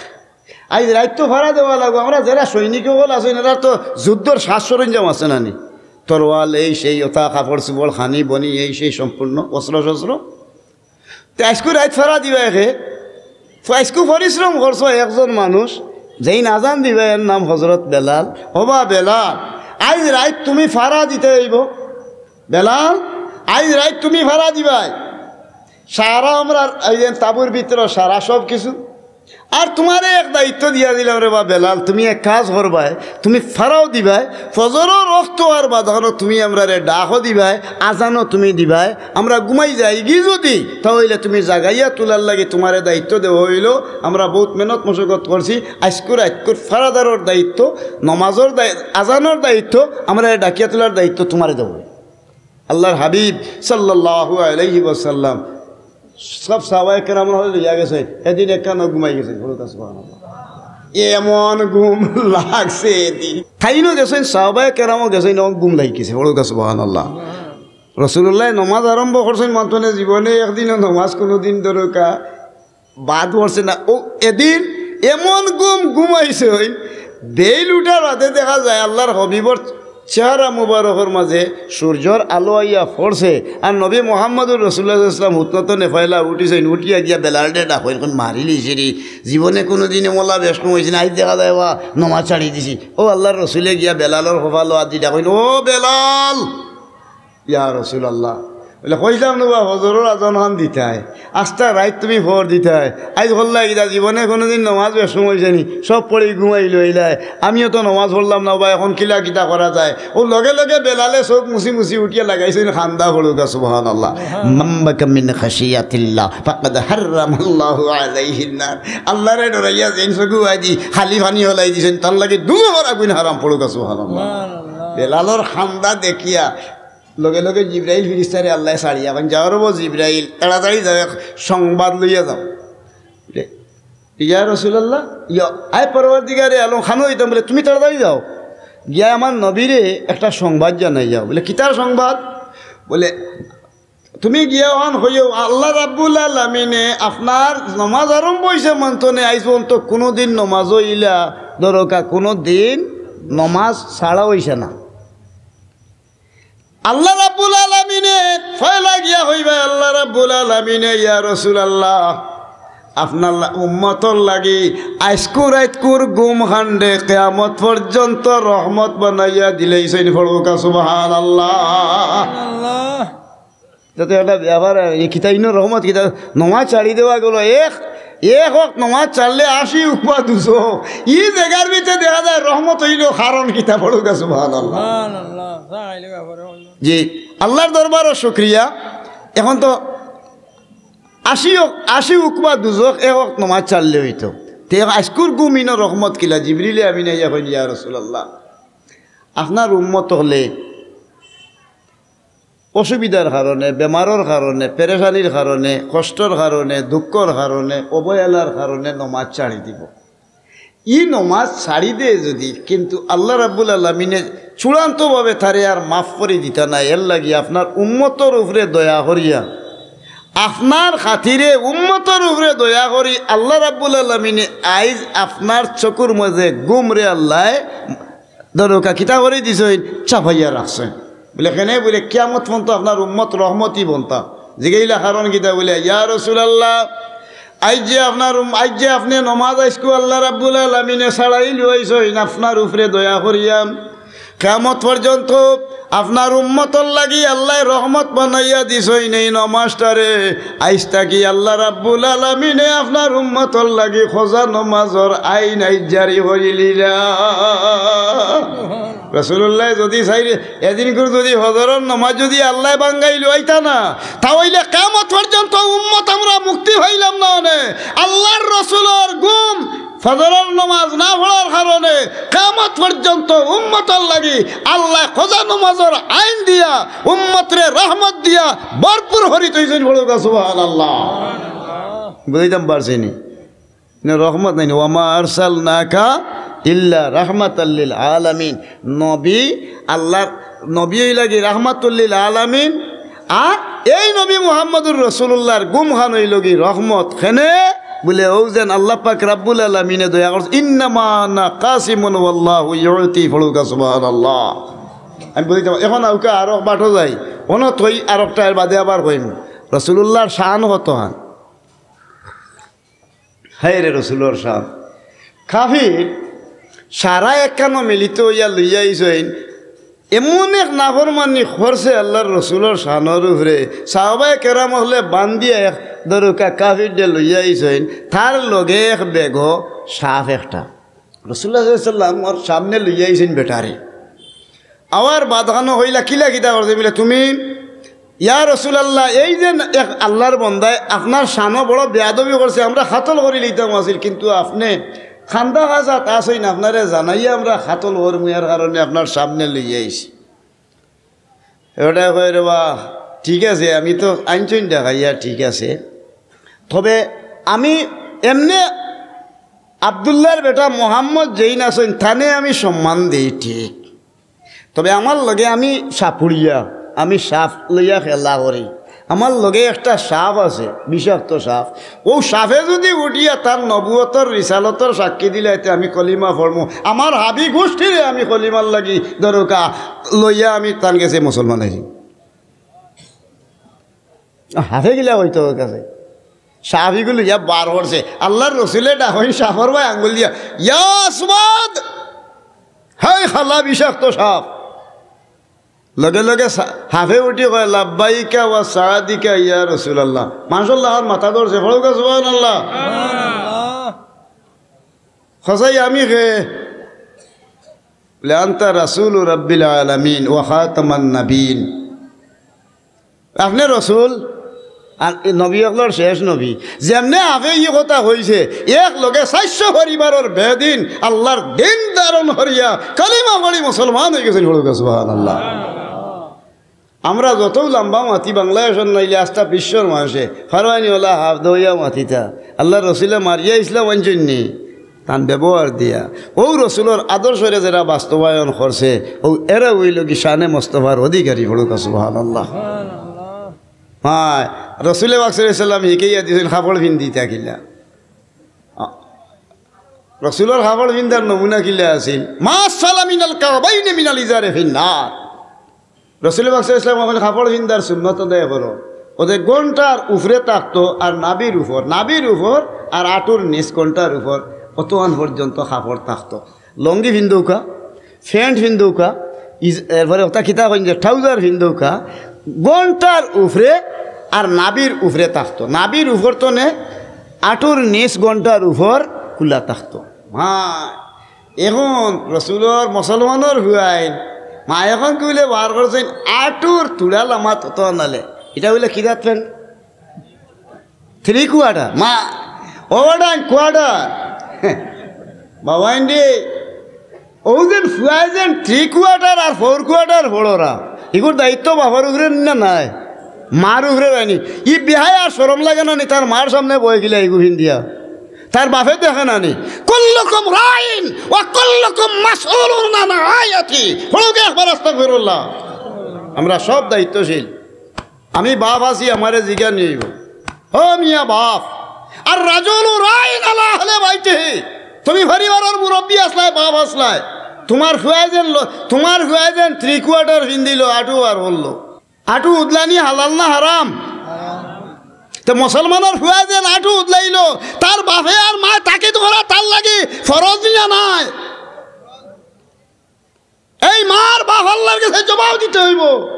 আইজ রাইত তো ফারা দেওয়া লাগবো।" আমরা যেরা সৈনিক অকল আছইন, এরার তো যুদ্ধর সাজ সরঞ্জাম আছে না নি, তরোয়াল, এই সেই, অতা কাপড় চুপড়, খানি বনি, এই সেই সম্পূর্ণ অস্ত্র শস্ত্র। তে আইজকু রাইত ফারা দিবা একে, তো আইজকু পরিশ্রম করছো একজন মানুষ, যেইন আজান দিবা, এর নাম হজরত বেলাল। "ও বা বেলাল, আইজ রাইত তুমি ফারা দিতে অইবো। বেলাল, আইজ রাইত তুমি ফারা দিবায়।" সারা আমরার এই যে তাবুর ভিতরে সারা সব কিছু। আর তুমারে এক দায়িত্ব দিয়া দিলাম রে বা বেলাল, তুমি এক কাজ করবায়, তুমি ফারাও দিবায়, ফজরর অক্ত আর বাদ অখনো তুমি আমরারে ডাকও দিবায়, আজানও তুমি দিবায়। আমরা ঘুমাই যাইগি যদি, তা অইলে তুমি জাগাইয়া তুলার লাগি তুমারে দায়িত্ব দেওয়া অইলো। আমরা বউত মেহনত মশকত করছি, আইজকুর আইজকুর ফারাদারর দায়িত্ব, নমাজর দায়-, আজানর দায়িত্ব, আমরারে ডাকিয়া তুলার দায়িত্ব তুমারে দেওয়া অইলো। আল্লার হাবিব সাল্লাল্লাহু আলাইহি ওয়াসাল্লাম সব সাহাবায়ে কেরামর হলে লইয়া গেছে, এদিন একখানো ঘুমাই গেছে। পড়ুকা সুবহানাল্লাহ। এমন ঘুম লাগছে এদিন। তাইনও গেছইন, সাহাবায়ে কেরামও গেছইন, এমন ঘুম লাগি গেছে। পড়ুকা সুবহানাল্লাহ। রসুলুল্লায় নমাজ আরম্ভ করছইন, মানতনে জীবনে একদিনও নমাজ কুনুদিন দরুকা বাদ পড়ছে না। ও এদিন এমন ঘুম ঘুমাইছইন, বেইল উঠার বাদে দেখা যায় আল্লার হাবিবর চেহারা মুবারকর মাঝে সূর্যর আলো আইয়া পড়ছে। আর নবী মুহাম্মদুর রাসূলুল্লাহ সাল্লাল্লাহু আলাইহি ওয়াসাল্লাম হুতনাত নেফাইলা উঠিছইন, উঠিয়া গিয়া বেলালরে ডাকইন, কইন, "মারিলিছি রে, জীবনে কুনুদিন এমলা বেশ ঘুমাইছি না, আইজ দেখা যায় বা নমাজ ছাড়ি দিছি।" ও আল্লার রসুলে গিয়া বেলালর কপালো আত দি ডাকইন, "ও বেলাল, ইয়া রাসূলুল্লাহ।" বলে, "কইলাম না বা ফজরর আজান খান দিতায়, আস্তা রাইত তুমি ফর দিতায়, আইজ কল্লা গিয়া জীবনে কুনুদিন নমাজ বেশ ঘুমাইছি নি, সব পড়ি ঘুমাইলো ইলায়, আমিও তো নমাজ পড়লাম না বা, অখন কিলা কিতা করা যায়?" ও লগে লগে বেলালে চউখ মুছি মুছি উঠিয়া লাগাইছইন কান্দা। পড়ুকা সুবহানাল্লাহ। মান বাকা মিন খাশিয়াতিল্লাহ ফাকাদ হারামাল্লাহু আলাইহিন নার। আল্লারে ডরাইয়া যেইন চউখো আজি খালি পানি হলাই দিছইন, তার লাগি দুজখর আগুইন হারাম। পড়ুকা সুবহানাল্লাহ। বেলালর কান্দা দেখিয়া লগে লগে জিব্রাইল ফিরিস্তারে আল্লায় ছাড়িয়া কইন, "যাও রে বা জিব্রাইল, তাড়াতাড়ি যাও, এক সংবাদ লইয়া যাও।" "ইয়া রাসূলুল্লাহ, ইয়া, আয় পরওয়ারদিগারে আলম, খানো অইতাম।" বলে, "তুমি তাড়াতাড়ি যাও, গিয়া আমার নবীরে একটা সংবাদ জানাই যাও।" বলে, "কিতার সংবাদ?" বলে, "তুমি গিয়া অখান কইও, আল্লাহ রাব্বুল আলামিনে আপনার নমাজ আরম্ভ অইছে মানতনে, আইজ পর্যন্ত কুনুদিন নমাজ অইলা দরকা, কুনুদিন নমাজ ছাড়া অইছে না।" আল্লাহ রাব্বুল আলামিনে পয়লা গিয়া কইবা, "আল্লাহ রাব্বুল আলামিনে, ইয়া রাসূলুল্লাহ, আপনার লা-, উম্মতর লাগি আইজকুর রাইতকুর ঘুম খানরে কিয়ামত পর্যন্ত রহমত বানাইয়া দিলাইছইন।" পড়ুকা সুবহানাল্লাহ। ইটা তো একটা ব্যাপার, আর এই কিতা ইনো রহমত কিতা, নমাজ ছাড়ি দেওয়া গেল, এক, এক ওয়াক্ত নমাজ ছাড়লে আশি উকবা দুজখ। ই জাগার ভিতরে দেখা যায় রহমত অইল, কারণ কিতা পড়ুকা, সুবহানাল্লাহ। সুবহানাল্লাহ, তা আইলে ব্যাপারে অইল। জি, আল্লাহর দরবারও শুকরিয়া। এখন তো আশি ও-, আশি উকবা দুজখ এক ওয়াক্ত নমাজ ছাড়লে অইতো। তে আইজকুর ঘুম ইনো রহমত কিলা? জিবরিলে আমিন আইয়া কইন, "ইয়া রাসূলুল্লাহ, আপনার উম্মত অকলে অসুবিধার কারণে, বেমারর কারণে, পেরেশানির কারণে, কষ্টর কারণে, দুঃখর কারণে, অবহেলার কারণে নমাজ ছাড়ি দিব। ই নমাজ ছাড়ি দেয় যদি, কিন্তু আল্লাহ রাব্বুল আলামিনে চূড়ান্তভাবে তারে আর মাফ করি দিতা নায়। এর লাগি আপনার উম্মতর উপরে দয়া করিয়া, আপনার খাতিরে উম্মতর উপরে দয়া করি আল্লাহ রাব্বুল আলামিনে আইজ আপনার চকুর মাঝে ঘুমরে আল্লায় ধরুকা কিতা করি দিছইন, চাপাইয়া রাখছইন।" বুলে, "কেনে?" বুলে, "কিয়ামত পর্যন্ত আপনার উম্মত রহমতি বনতা।" জিগাইলা, "কারণ কিতা?" বুলে, "ইয়া রাসূলুল্লাহ, আইজ যে আপনার উম-, আইজ যে আপনে নমাজ আইজকু আল্লাহ রাব্বুল আলামিনে ছাড়াই লইছইন আপনার উপরে দয়া করিয়া। কিয়ামত পর্যন্ত আপনার উম্মতর লাগি আল্লায় রহমত বানাইয়া দিছইন এই নমাজটারে। আইজ থাকি আল্লাহ রাব্বুল আলামিনে আপনার উম্মতর লাগি কাজা নমাজর আইন আইজ জারি করিলিলা।" রাসূলুল্লাহ যদি চাইরে, এদিন করে যদি ফজরর নমাজ যদি আল্লায় বাঙ্গাই লইতা না, তা অইলে কিয়ামত পর্যন্ত উম্মত আমরা মুক্তি পাইলাম না অনে। আল্লাহর রসুলর ঘুম, ফজরর নমাজ না পড়ার কারণে কিয়ামত পর্যন্ত উম্মতর লাগি আল্লায় কাজা নমাজর আইন দিয়া, উম্মতরে রহমত দিয়া ভরপুর করি থইছইন। পড়ুকা সুবহানাল্লাহ। বুঝাইতাম পারছি নি? না, রহমত নাই, "ওয়ামা আরসালনাকা ইল্লা রাহমাতাল লিল আলামিন।" নবী, আল্লাহর নবী অইলা কি রাহমাতুল লিল আলামিন। আর এই নবী মুহাম্মদুর রাসূলুল্লাহর ঘুমখান অইল কি রহমত। কেনে? বুলে, অউ যেন আল্লাহ পাক রাব্বুল আলামিনে দয়া করছে, "ইন্নামা আনা কাসিমুন ওয়াল্লাহু ইউতি।" পড়ুকা সুবহানাল্লাহ। আমি বুঝি, এখন আউকা আরো বাটো যাই, অনো থই আরকটা এর বাদে আবার কইমু। রাসূলুল্লাহর শান কতখান। হায় রে রসুলর শান। কাফির সারা একখানো মিলিত অইয়া লইয়া আইছইন। এমন এক নাফরমানি করছে আল্লাহর রসুলর শানর উপরে। সাহাবায়ে কেরাম অকলে বান্দিয়া এক ধরুকা কাফিররে লইয়া আইছইন। তার লগে এক বেগো সাপ একটা। রাসূলুল্লাহ সাল্লাল্লাহু আলাইহি ওয়াসাল্লাম ওর সামনে লইয়া আইছইন বেটারে। আওয়ার বাদখানো কইলা, "কিলা কিতা করছে?" বুলে, "তুমি, ইয়া রাসূলুল্লাহ, এই যে এক আল্লাহর বন্দায় আপনার শানো বড় বেয়াদবি করছে, আমরা কাতল করি লইতাম আছিল, কিন্তু আপনে কান্দা কাজাত আছইন, আপনারে জানাইয়া আমরা কাতল করমু, এর কারণে আপনার সামনে লইয়া আইছি।" এটাই কয়, "রে বা, ঠিক আছে, আমি তো আনছইন ডাকাইয়া, ঠিক আছে, তবে আমি এমনে আব্দুল্লাহর বেটা মোহাম্মদ যেইন আছইন, তানে আমি সম্মান দেই ঠিক, তবে আমার লগে আমি সাপুড়িয়া, আমি সাপ লইয়া খেলা করি। আমার লগে একটা সাপ আছে, বিষাক্ত সাপ। অউ সাপে যদি উঠিয়া তার নবুয়তর রিসালতর সাক্ষী দিলাইতে আমি কলিমা পড়মু। আমার হাবি গোষ্ঠীরে আমি কলিমার লাগি ধরুকা লইয়া আমি তান গেছে মুসলমান অইছি।" হাফে গিলা অইতো ওর কাছে। সাপ ইগুলো ইয়া বার করছে। আল্লাহর রসুলে ডাকইন সাপর বায় আঙ্গুল দিয়া, "ইয়া আসওয়াদ, হায় কালা বিষাক্ত সাপ।" লগে লগে সা-, হাফে উঠি কয়, "লাব্বাইকা ওয়া সাদিকা ইয়া রাসূলুল্লাহ।" মাশাআল্লাহ, আর মাথা ধরছে, পড়ুকা সুবহানাল্লাহ। কছাই আমি কে? বুলে, "আনতা রাসূলু রাব্বিল আলামিন ওয়া খাতামান নাবিয়িন।" আপনে রসুল, আর নবী অকলর শেষ নবী। যেমনে আপনে ই কথা কইছে, এক লগে চাইরশো পরিবারর বেদিন আল্লাহর দিন ধারণ করিয়া কলিমা পড়ি মুসলমান অইগেছইন, পড়ুকা সুবহানাল্লাহ। আমরা যতউ লাম্বা মাতি বাংলাদেশর নাইলে আস্তা বিশ্বর মানষে ফারওয়ানি ওলা হাফ দইয়া মাতিতা। আল্লাহর রসুলে মারিয়া ইসলাম আনছইন নি, তান ব্যবহার দিয়া। অউ রসুলর আদর্শরে যেরা বাস্তবায়ন করছে, অউ এরা অইলো কি শানে মোস্তফার অধিকারী, পড়ুকা সুবহানাল্লাহ। হ্যাঁ, রসুলে পাক সাল্লাল্লাহু আলাইহি ওয়াসাল্লাম হিকাইয়া দিছইন কাপড় পিন্দিতা কিলা। আ, রসুলর কাপড় পিন্দার নমুনা কিলা আছিল? মা আসফালা মিনাল কাবাইনি মিনাল ইজারে ফিন্নার। রসুল পাক সাল্লাল্লাহু আলাইহি ওয়াসাল্লাম অখন কাপড় পিন্দার সুন্নত আদায় করো। অউ যে ঘন্টার উপরে থাকতো আর নাভির উপর, নাভির উপর আর আটুর নিচ ঘন্টার উপর, অতখান পর্যন্ত কাপড় থাকতো। লুঙ্গি পিন্দুকা, প্যান্ট পিন্দুকা, ইজ-, এরপরে অতা কিতা কইন যে trouser পিন্দুকা, ঘন্টার উপরে আর নাভির উপরে থাকতো। নাভির উপর তনে আটুর নিচ ঘন্টার উপর খুলা থাকতো। মা, এখন রসুলর মুসলমানর হুয়াইন, মা এখন কি বলে বার করছইন, আটুর তুড়া লামাত অত আনালে। ইটা বলে কি জাত প্যান্ট? Three quarter. মা, ওভার কোয়ার্টার। বাবা ইন্ডি, অউ যেন ফুয়ায় যেন থ্রি কোয়ার্টার আর ফোর কোয়ার্টার পড়রা, ইগুর দায়িত্ব বাবার উপরে না নাই, মার উপরে নায়নি? ই বেহায়া আর শরম লাগে না নি? তার মার সামনে বই গিলা ইগু ফিন্দিয়া, তার বাপে দেখে না নি? কুল্লুকুম রাইন ওয়া কুল্লুকুম মাসউলুন আন রাইয়াতি। পড়ুক একবার আস্তাগফিরুল্লাহ। আমরা সব দায়িত্বশীল। আমি বাপ আছি, আমারে জিগা নিব। ও মিয়া বাপ, আর রাজুলু রাইন আলা আহলে বাইতিহি। তুমি পরিবারর মুরব্বি আছলায়, বাপ আছলায়। তুমার ফুয়ায় যেন ল-, তুমার ফুয়ায় যেন থ্রি কোয়ার্টার ফিন্দিলো, আটু আর বললো। আটু উদলানি হালাল না হারাম? তে মুসলমানর ফুয়ায় যেন আটু উদলাইলো, তার বাপে আর মায় তাকিদ করা তার লাগি ফরজ নি না নায়? এই মার বাপ আল্লার গেছে জবাব দিতে অইবো।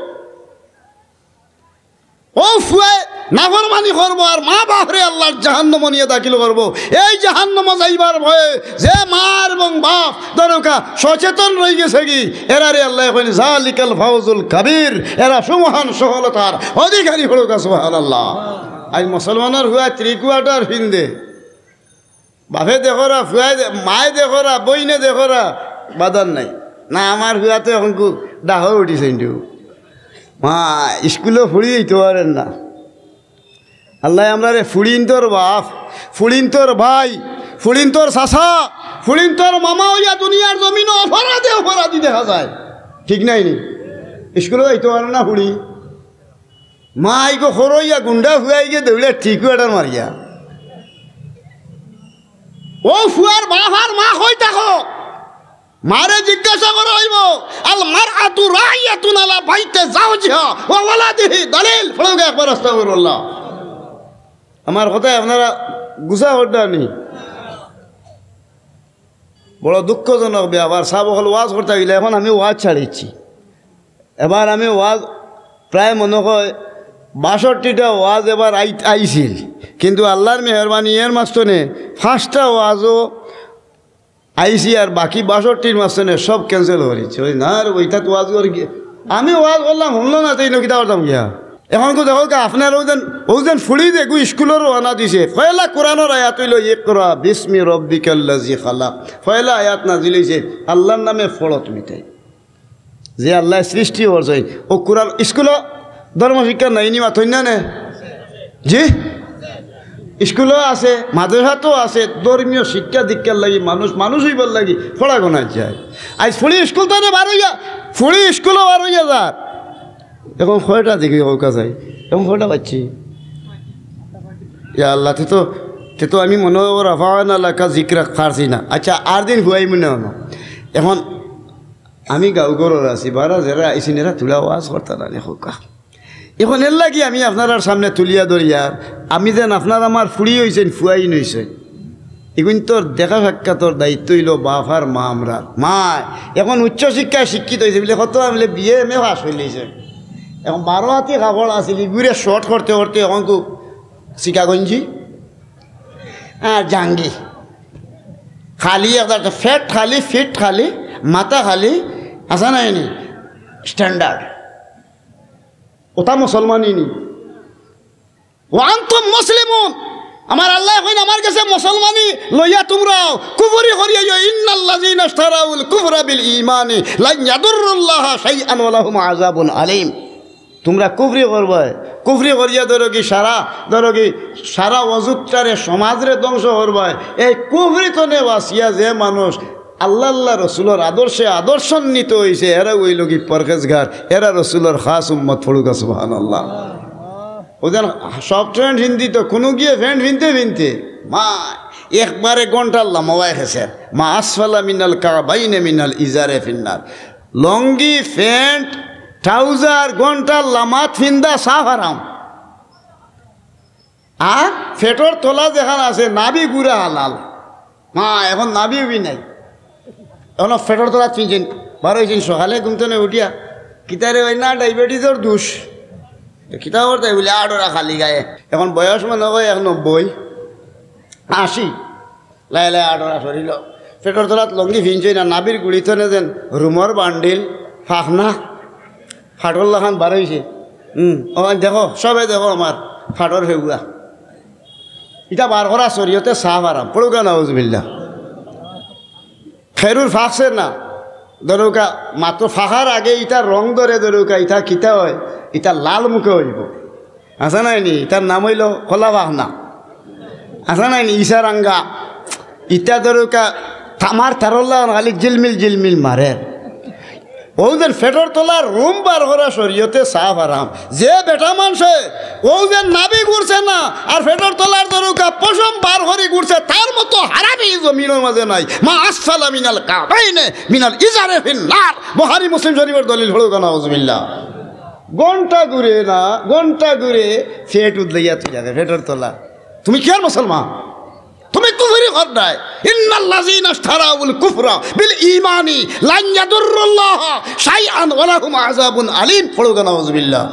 অউ ফুয়ায় নাফরমানি করবো আর মা বাপরে আল্লার জাহান্নামো নিয়া দাখিল করবো। এই জাহান্নামো যাইবার ভয়ে যে মা এবং বাপ দরকা সচেতন রইগেছে গি, এরারে আল্লায় কইন, "জালিকাল ফাউজুল কাবীর", এরা সুমহান সফলতার অধিকারী। পড়ুক্কা সুবহানাল্লাহ। আইজ মুসলমানর ফুয়ায় থ্রি কোয়ার্টার ফিন্দে, বাপে দেখরা, ফুয়ায় দে-, মায় দেখরা, বইনে দেখরা, বাদার নাই। না, আমার ফুয়া তো এখন কু ডাহো উঠিছে কিন্তু। মা, স্কুলো ফুড়ি অইতো পারের না। আল্লায় আমরারে ফুড়িন্তর বাপ, ফুড়িন্তর ভাই, ফুড়িন্তর চাচা, ফুড়িন্তর মামা অইয়া দুনিয়ার জমিনো অপরাধে অপরাধী দেখা যায়। ঠিক নায় নি? স্কুলো যাইতো পারে না ফুড়ি। মা আইগো খরইয়া গুন্ডা ফুয়াইগে দৌড়ে থ্রি কোয়ার্টার মারিয়া। অউ ফুয়ার বাপ আর মা কই থাকো? মারে জিজ্ঞাসা করা অইবো, "আল মারআতু রাইয়াতুন আলা বাইতি যাওজিহা ওয়া ওয়ালাদিহি।" দলিল, পড়ুক্কা একবার আস্তাগফিরুল্লাহ। আমার কথায় আপনারা গুছা কররা নি? বড় দুঃখজনক ব্যাপার, সাব অকল ওয়াজ করতা অইলা, এখন আমি ওয়াজ ছাড়িছি। এবার আমি ওয়াজ প্রায় মনে হয় বাষট্টিটা ওয়াজ এবার আই-, আইছিল, কিন্তু আল্লার মেহেরবানি এর মাঝখানে পাঁচটা ওয়াজও আইছি, আর বাকি বাষট্টির মাঝখানে সব cancel করিছে। ওই না রে, ওইটা তো ওয়াজ করি গিয়া আমি ওয়াজ করলাম, হুনলো না, তো ইনো কিতা করতাম গিয়া? এখন তো দেখো কি, আপনার অউ যেন, অউ যেন ফুড়ি দেখো স্কুলো রওনা দিছে, পয়লা কোরআনর আয়াত অইলো, "ইকরা বিসমি রব্বিকাল্লাযী খালাক।" পয়লা আয়াত নাজিল অইছে, "আল্লার নামে পড়ো তুমি তাই।" যে আল্লায় সৃষ্টি করছইন, অউ কোরআন স্কুলো ধর্মশিক্ষা নায়নি, মাতইন না নে? জি, স্কুলো আছে, মাদ্রাসাতও আছে, ধর্মীয় শিক্ষা দীক্ষার লাগি মানুষ, মানুষ অইবার লাগি পড়া গনা যায়। আইজ ফুড়ি স্কুল তনে বার অইয়া, ফুড়ি স্কুলো বার অইয়া যার। এখন কয়টা দেখি কউক্কা চাই, এখন কয়টা পাইছি? ইয়া আল্লাহ, তে তো, তে তো আমি মনে হয় রাফা'না লাকা যিকরাক পারছি না। আচ্ছা, আর দিন হুয়াই মনে হয় না। এখন আমি গাঁও ঘরর আছি, বারা যেরা আইছইন এরা তুলা ওয়াজ করতা না নি কউক্কা। এখন এর লাগি আমি আপনারার সামনে তুলিয়া ধরিয়ার, আমি যেন আপনার আমার ফুড়ি অইছইন, ফুয়াইন অইছইন। ইগুইন্তর দেখা সাক্ষাতর দায়িত্ব অইলো বাপ আর মা আমরার। মা এখন উচ্চ শিক্ষায় শিক্ষিত অইছে বুলে কত, আমি বুলে বিএ এমএ পাস অইলিছে। এখন বারো হাতি কাপড় আছিল, ইগুরে short করতে করতে এখন খুব সিকাগঞ্জি আর জাঙ্গি। খালি একটা ফেট খালি, ফিট খালি, মাথা খালি, আছে না এনি? Standard। ওটা মুসলমানি নি। "ওয়া আনতুম মুসলিমুন।" আমার আল্লায় কইন, "আমার গেছে মুসলমানি লইয়া তুমরাও কুফরি করিয়া যাও। ইন্নাল্লাযীনা ইশতারাউল কুফরা বিল ঈমানি লান ইয়াদুররুল্লাহা শাইআন ওয়া লাহুম আযাবুন আলীম।" তুমরা কুফরি করবায়, কুফরি করিয়া ধরো কি সারা, ধরো কি সারা অজুতটারে সমাজরে ধ্বংস করবায়। এই কুফরি তনে বাঁচিয়া যে মানুষ আল্লাহ, আল্লাহ রসুলর আদর্শে আদর্শান্বিত অইছে, এরা অইলো কি পরহেজগার, এরা রসুলর খাস উম্মত। পড়ুক্কা সুবহানাল্লাহ। অউ যেন সব প্যান্ট ফিন্দিতো, কুনু গিয়ে প্যান্ট ফিনতে ফিনতে, মা, একবারে ঘন্টার লামাওয়ায় গেছে, মা আসফালা মিনাল কাবাইনে মিনাল ইজারে ফিন্নার। লুঙ্গি, প্যান্ট, ট্রাউজার, ঘন্টার লামাত ফিন্দা সাফ হারাম। আর পেটর তলা যেখান আছে, নাভি গুড়া হালাল। মা, এখন নাভি উভি নাই। এখন পেটর তলাত ফিনছইন, বার অইছইন সকালে ঘুম তনে উঠিয়া, কিতারে অয় না, ডায়াবেটিসর দোষ। তো কিতা করতায় বুলে আডরা খালি গায়ে। এখন বয়স মনে হয় এক নব্বই, আশি। লায় লায় আডরা শরীল। পেটর তলাত লঙ্গি ফিনছইন না, নাভির গুড়ি থনে যেন রুমর বান্ডিল, ফাখনা, ফাটর লাখান বারইছে। হুম, ও দেখো, সবে দেখো আমার ফাটর ফেউয়া। ইটা বার করা শরীয়তে সাফ হারাম। পড়ুক্কা নাউজুবিল্লাহ। খেরুর ফাকছে না, ধরুক্কা মাত্র ফাকার আগে ইটা রং ধরে, ধরুক্কা ইটা কিতা হয়, ইটা লাল মুখে অইবো। আছে নায় নি? ইটার নাম অইলো কলা ফাখনা। আছে নায় নি? ইশারাঙ্গা। ইটা ধরুক্কা তামার তারর লাখান খালি ঝিলমিল ঝিলমিল মারের। অউ যেন পেটর তলার রুম বার করা শরীয়তে সাফ হারাম। যে বেটা মানষে অউ যেন নাভি ঘুরছে না, আর পেটর তলার ধরুক্কা পশম বার করি ঘুরছে, তার মতো হারামি জমিনর মাঝে নাই। মা আসফালা মিনাল কাবাইনে মিনাল ইজারে ফিন্নার। বুখারী মুসলিম শরীফর দলিল। পড়ুক্কা নাউজুবিল্লাহ। ঘন্টা ঘুরে না, ঘন্টা ঘুরে পেট উদলাইয়া থুই রাখে, পেটর তলা। তুমি কিয়ার মুসলমান? তুমি কুফরি কররায়। ইন্নাল্লাযীনা ইশতারাউল কুফরা বিল ঈমানি লান ইয়াদুররুল্লাহা শাইআন ওয়া লাহুম আযাবুন আলীম। পড়ুক্কা নাউজুবিল্লাহ।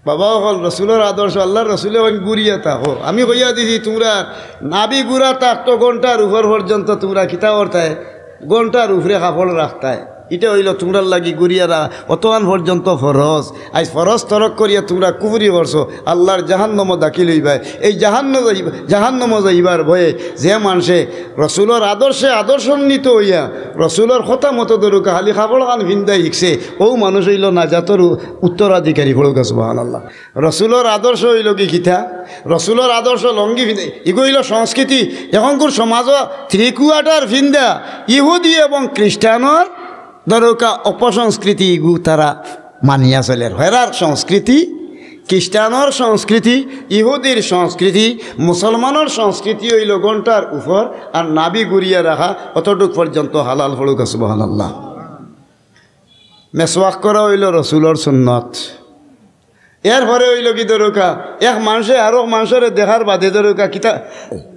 বাবা অকল, রসুলর আদর্শ, আল্লার রসুলে অইন ঘুরিয়া থাকো। আমি কইয়া দিছি, তুমরা নাভি ঘুরা থাকতো ঘন্টার উপর পর্যন্ত তুমরা কিতা করতায়? ঘন্টার উপরে কাপড় রাখতায়। ইটা অইলো তুমরার লাগি ঘুরিয়া রা-, অতখান পর্যন্ত ফরজ। আইজ ফরজ তরক করিয়া তুমরা কুফরি করছো, আল্লার জাহান্নামো দাখিল অইবায়। এই জাহান্নামো যাইবা-, জাহান্নামো যাইবার ভয়ে যে মানষে রসুলর আদর্শে আদর্শান্বিত অইয়া রসুলর কথা মতো ধরুক্কা খালি কাপড় খান ফিন্দা হিকছে, অউ মানুষ অইলো নাজাতর উ-, উত্তরাধিকারী। পড়ুক্কা সুবহানাল্লাহ। রসুলর আদর্শ অইলো কি কিতা? রসুলর আদর্শ লঙ্গি ফিন্দে, ইগু অইলো সংস্কৃতি। এখনকুর সমাজো three quarter ফিন্দা ইহুদি এবং খ্রিস্টানর ধরুক্কা অপসংস্কৃতি, ইগু তারা মানিয়া চলের। হেরার সংস্কৃতি, খ্রিস্টানর সংস্কৃতি, ইহুদির সংস্কৃতি, মুসলমানর সংস্কৃতি অইলো ঘন্টার উপর আর নাভি ঘুরিয়া রাখা, অতটুক পর্যন্ত হালাল। পড়ুক্কা সুবহানাল্লাহ। মেসওয়াক করা অইলো রসুলর সুন্নত। এরপরে অইলো কি ধরুক্কা, এক মানষে আরক মানষরে দেখার বাদে ধরুক্কা, কিতা,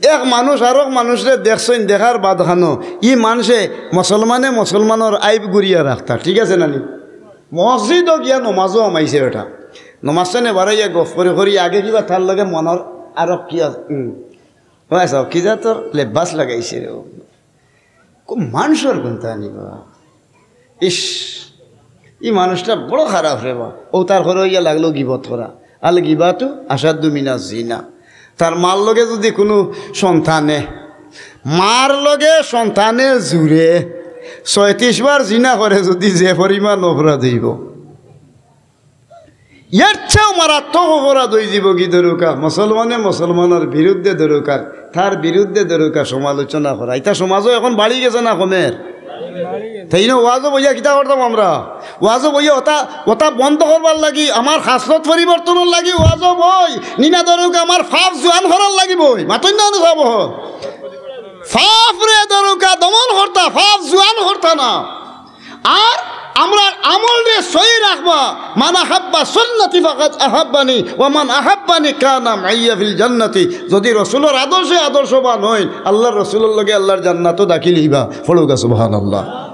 এক মানুষ আরক মানুষরে দেখছইন, দেখার বাদ খানো ই মানষে মুসলমানে মুসলমানর আইব ঘুরিয়া রাখতা, ঠিক আছে না নি? মসজিদো গিয়া নমাজো হামাইছে বেটা, নমাজ থানে বারাইয়া গফ করি করি আগে কিবা তার লগে মনর আরক কি আছে, হুম, ও আচ্ছা, কি জাতর লেবাস লাগাইছে রে ও। কো-, মানষর গুনতা আনিবা। ইস, ই মানুষটা বড় খারাপ রে বা। অউ তার ঘরো অইয়া লাগলো গিবত করা। আল গিবাতু আশাদ্দু মিনাজ জিনা। তার মার লগে যুদি কুনু সন্তানে, মার লগে সন্তানে জুড়ে ছয়ত্রিশ বার জিনা করে যুদি যে পরিমাণ অপরাধ অইবো, এর চেয়েও মারাত্মক অপরাধ অইযিবো কি ধরুক্কা, মুসলমানে মুসলমানর বিরুদ্ধে ধরুক্কা, তার বিরুদ্ধে ধরুক্কা সমালোচনা করা। ইটা সমাজো এখন বাড়ি গেছে না কমের? তাইন ওয়াজো বইয়া কিতা করতাম আমরা? ওয়াজো বইয়া অতা, অতা বন্ধ করবার লাগি, আমার খাসলত পরিবর্তনর লাগি ওয়াজো বই, নি না ধরুক্কা আমার পাপ জুয়ান করার লাগি বই। মাতইন না নি সব? পাপরে ধরুক্কা দমন করতা, পাপ জুয়ান করতা না। আর আমরার আমলরে সহি রাখবা। মান আহাব্বা সুন্নতি ফাকাদ আহাব্বানি ওয়া মান আহাব্বানি কানা মাইয়া ফিল জান্নাতি। যুদি রসুলর আদর্শে আদর্শবান অইন, আল্লার রসুলর লগে আল্লার জান্নাতো দাখিল অইবা। পড়ুক্কা সুবহানাল্লাহ।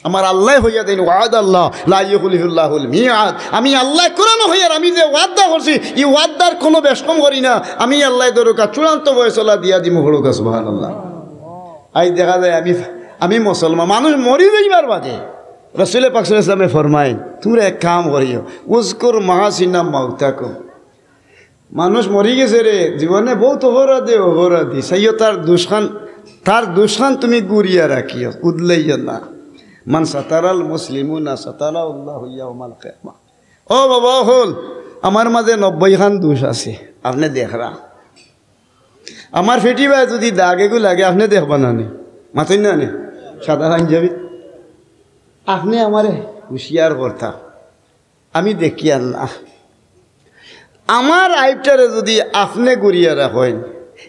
আমার আল্লায় কইয়া দেইন, ওয়াদাল্লাহ লা ইউখলিফুল্লাহুল মিআদ। আমি আল্লায় কুরআনো কইয়ার, আমি যে ওয়াদা করছি, ই ওয়াদার কুনু বেশকম করি না। আমি আল্লায় ধরুক্কা চূড়ান্ত ফয়সালা দিয়া দিমু। পড়ুক্কা সুবহানাল্লাহ। আইজ দেখা যায় আমি, আমি মুসলমান, মানুষ মরি যাইবার বাদে রসুলে পাক সাল্লাল্লাহু আলাইহি ওয়াসাল্লামে ফরমাইন, তুমরা এক কাম করিও, উযকুর মাহাসিনা মাউতাকুম। মানুষ মরি গেছে রে, জীবনে বউত অপরাধে অপরাধী, চাইও তার দুষখান, তার দুষখান তুমি গুরিয়া রাখিও, উদলাইও না। মান সাতারাল মুসলিমুনা সাতারাহুল্লাহু ইয়াউমাল কিয়ামা। ও বাবা অকল, আমার মাঝে নব্বই খান দুষ আছে, আপনে দেখরা। আমার ফেটি বায় যুদি দাগ এগু লাগে, আপনে দেখবা না নি? মাতইন না নি? সাদা পাঞ্জাবি। আপনে আমারে হুঁশিয়ার করতা, আমি দেখিয়ার না। আমার আইবটারে যুদি আপনে গুরিয়া রাখইন,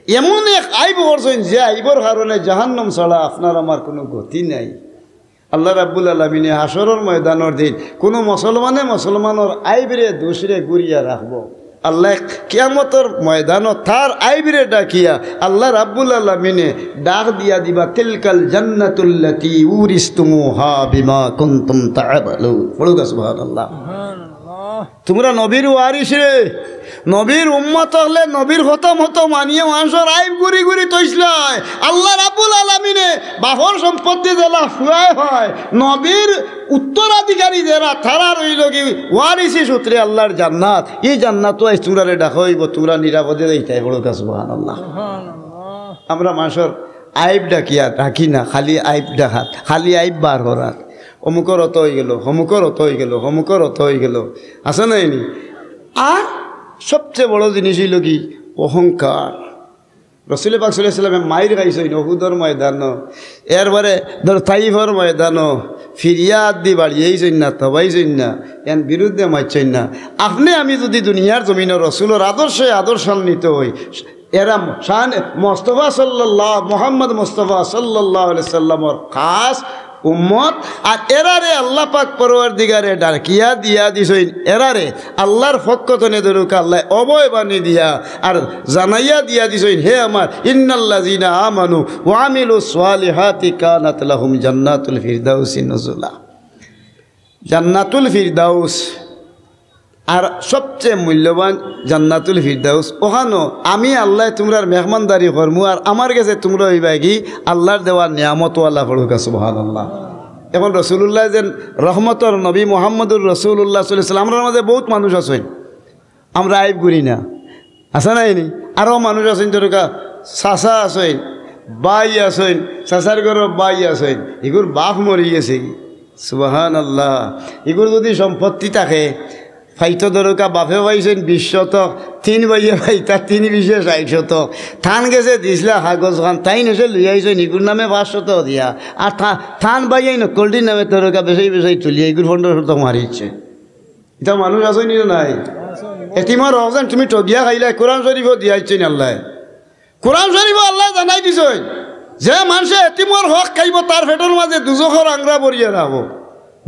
এমন এক আইব করছইন, যে আইবর কারণে জাহান্নাম ছাড়া আপনার আমার কুনু গতি নাই। আল্লাহ রাব্বুল আলামিনে হাশরর ময়দানর দিন কুনু মুসলমানে মুসলমানর আইবরে দুষরে গুরিয়া রাখবো। আল্লায় কিয়ামতর ময়দানো তার আইবরে ডাকিয়া আল্লাহ রাব্বুল আলামিনে ডাক দিয়া দিবা, "তিলকাল জান্নাতুল্লাতি উরিসতুমুহা বিমা কুনতুম তা'মালুন।" পড়ুক্কা সুবহানাল্লাহ। তুমরা নবীর ওয়ারিস রে, নবীর উম্মত অকলে নবীর কথা মতো মানিয়া মানষর আইব ঘুরি ঘুরি থইছলায়। আল্লাহ রাব্বুল আলামিনে বাফর সম্পত্তি যেলা ফুয়ায় হয়, নবীর উত্তরাধিকারী যেরা, তারার অইলো গি ওয়ারিসি সূত্রে আল্লাহর জান্নাত। ই জান্নাতো আইজ তুমরারে ডাকা অইবো, তুমরা নিরাপদে যাইতায়। পড়ুক্কা সুবহানাল্লাহ। আমরা মানষর আইব ডাকিয়া রাখি না, খালি আইব ডাকাত, খালি আইব বার করার। অমুকর অত অইগেলো, হমুকর অত অইগেলো, হমুকর অত অইগেলো, আছে না নি? আর সবচে বড় জিনিস অইলো গি অহংকার। রসুল পাক সাল্লাল্লাহু আলাইহি ওয়াসাল্লামে মাইর খাইছইন উহুদর ময়দানো, এরপরে ধর তাইফর ময়দানো, ফিরিয়া আদি বাড়িয়াইছইন না, তবাইছইন না, এন বিরুদ্ধে মারছইন না। আপনে আমি যুদি দুনিয়ার জমিনো রসুলর আদর্শে আদর্শান্বিত অই, এরা শান মোস্তফা সাল্লাল্লাহ, মোহাম্মদ মোস্তফা সাল্লাল্লাহু আলাইহি সাল্লামর খাস উম্মত, আর এরারে আল্লাহ পাক পরওয়ারদিগারে ডাকিয়া দিয়া দিছইন, এরারে আল্লাহর পক্ষ তনে ধরুক্কা আল্লাহ অভয় বাণী দিয়া আর জানাইয়া দিয়া দিছইন, হে আমার, ইন্নাল্লাযিনা আমানু ওয়া আমিলুস সালিহাতি কানাত লাহুম জান্নাতুল ফিরদাউসি নুজুলা। জান্নাতুল ফিরদাউস, আর সবচে মূল্যবান জান্নাতুল ফিরদাউস। অখানো আমি আল্লায় তুমরার মেহমানদারি করমু, আর আমার গেছে তুমরা অইবায় গি আল্লাহর দেওয়া নিয়ামতওয়ালা। পড়ুক্কা সুবহানাল্লাহ। এখন রসুলুল্লাহ যেন রহমতর নবী মুহাম্মদুর রসুলুল্লাহ সাল্লাল্লাহু আলাইহি ওয়াসাল্লাম, আমরার মাঝে বউত মানুষ আছইন, আমরা আইব ঘুরি না, আছে না নি? আরো মানুষ আছইন, ধরুক্কা চাচা আছইন, ভাই আছইন, চাচার ঘরর ভাই আছইন, ইগুর বাফ মরি গেছে গি। সুবহানাল্লাহ। ইগুর যুদি সম্পত্তি থাকে, পাইতো ধরুক্কা বাফে পাইছইন বিশ শতক, তিন ভাইয়ে পাইতা তিন বিশে ষাইট শতক, তান গেছে দিছলা কাগজ খান, তাইন এসে লইয়া আইছইন ইগুর নামে পাঁচ শতক দিয়া, আর তা-, তান ভাইয়ে নকলটির নামে ধরুক্কা বেশাই বেশাই তুলিয়া ইগুর পনরো শতক মারিছে। ইতা মানুষ আছইন নি না নাই? এতিমর হক যেন তুমি ঠগিয়া খাইলায়, কোরআন শরীফো দিয়া আইছইন আল্লায়। কোরআন শরীফো আল্লায় জানাই দিছইন, যে মানষে এতিমর হক খাইবো, তার পেটর মাঝে দুজখর আংরা ভরিয়া রাখবো।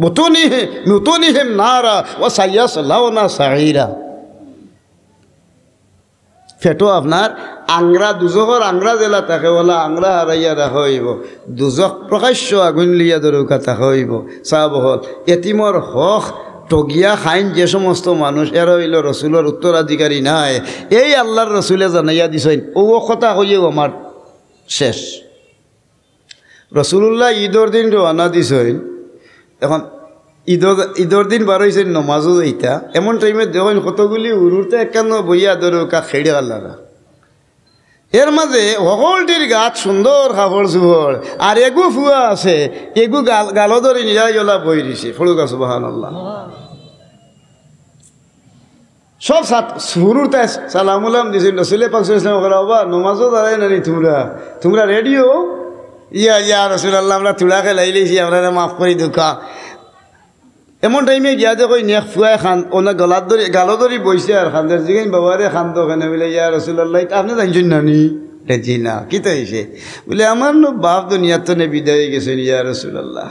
বুতুনিহি-, বুতুনিহিম নারা ওয়া সায়াসলাউনা সাইরা। পেটো আপনার আংরা, দুজখর আংরা যেলা থাকে, অলা আংরা হারাইয়া রাখা অইবো। দুজখ প্রকাশ্য আগুইন লইয়া ধরুক্কা থাকা অইবো। সাব অকল, এতিমর হক ঠগিয়া খাইন যে সমস্ত মানুষ, এরা অইলো রসুলর উত্তরাধিকারী নায়। এই আল্লাহর রসুলে জানাইয়া দিছইন, অউ কথা কইয়াউ আমার শেষ। রসুলুল্লাহ ইদর দিন রওয়ানা দিছইন। এখন ইদর, ইদর দিন বার অইছইন নমাজো যাইতা। এমন টাইমে দেখইন কতগুলি হুরুতা একখানো বইয়া ধরুক্কা খেড়ি কালারা। এর মাঝে হকলটির গাত সুন্দর কাপড়-চুপড়, আর এগু ফুয়া আছে, এগু গাল-, গালো ধরি নিয়া ইলা বই রইছে। পড়ুক্কা সুবহানাল্লাহ। সব সাত-, হুরুতায় সালাম উলাম দিছইন। রসুলে পাক সাল্লাল্লাহু আলাইহি ওয়াসাল্লাম কইলা, "ওবা, নমাজো দাঁড়ায় না নি তুমরা? তুমরা রেডি অও?" "ইয়া, ইয়া রাসূলুল্লাহ, আমরা থুড়া খেলাইলাইছি, আমরারে মাফ করি দেউক্কা।" এমন টাইমে গিয়া দেখইন এক ফুয়ায় কান-, অনো গালো ধরি, গালো ধরি বইছে আর কান্দের। জিগাইন, "বাবারে, কান্দো কেনে?" বুলে, "ইয়া রাসূলুল্লাহ, ইতা আপনে জানছইন না নি?" বুলে, "জি না।" "কিতা অইছে?" বুলে, "আমার নু বাফ দুনিয়ার তনে বিদায় অইগেছইন, ইয়া রাসূলুল্লাহ।"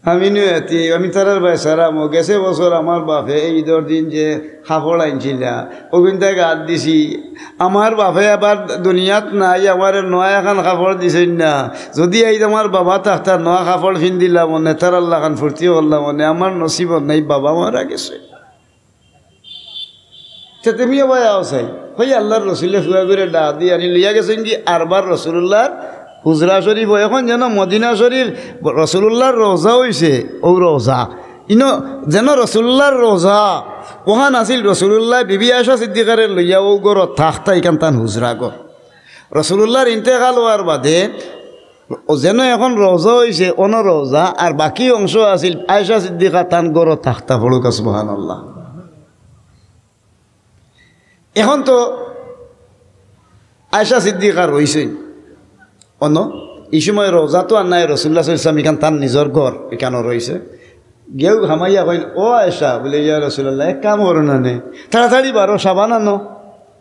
আমি নু এতিম, আমি তারার বায় সারা, ম-, গেছে বছর আমার বাফে এই ইদর দিন যে কাপড় আনছিলা, অগুইনতা গাত দিছি। আমার বাফে আবার দুনিয়াত নাই, আমারে নয়া একখান কাপড় দিছইন না। যুদি আইজ আমার বাবা থাকতা, নয়া কাপড় ফিন্দিলাম অনে, তারার লাখান ফুর্তি করলাম অনে, আমার নসিবো নাই, বাবা মারা গেছে। তে তুমি অবায় আও চাই। কই আল্লাহর রসুলে ফুয়াগুরে ডাক দি আনি লইয়া গেছইন গি আরবার রসুলুল্লাহর হুজরা শরীফো। এখন যেন মদিনা শরীফ রসুলুল্লাহর রওজা অইছে, অউ রওজা। ইনো যেন রসুলুল্লাহর রওজা, অখান আছিল রসুলুল্লাহ বিবি আয়েশা সিদ্দিকারে লইয়া অউ ঘরো থাকতা, ইখান তান হুজরা ঘর। রসুলুল্লাহর ইন্তেকাল অওয়ার বাদে অউ যেন এখন রওজা অইছে, অনো রওজা, আর বাকি অংশ আছিল আয়েশা সিদ্দিকা তান ঘরো থাকতা। পড়ুক্কা সুবহানাল্লাহ। এখন তো আয়েশা সিদ্দিকা রইছইন অনো, ই সময় রওজা তো আর নাই, রাসূলুল্লাহ সাল্লাল্লাহু আলাইহি ওয়াসাল্লাম ইখান তান নিজর ঘর, ইখানো রইছে। গিয়াউ হামাইয়া কইন, "ও আয়েশা," বুলে, "ইয়া রাসূলুল্লাহ, এক কাম করো না নে, তাড়াতাড়ি বারো, সাবান আনো,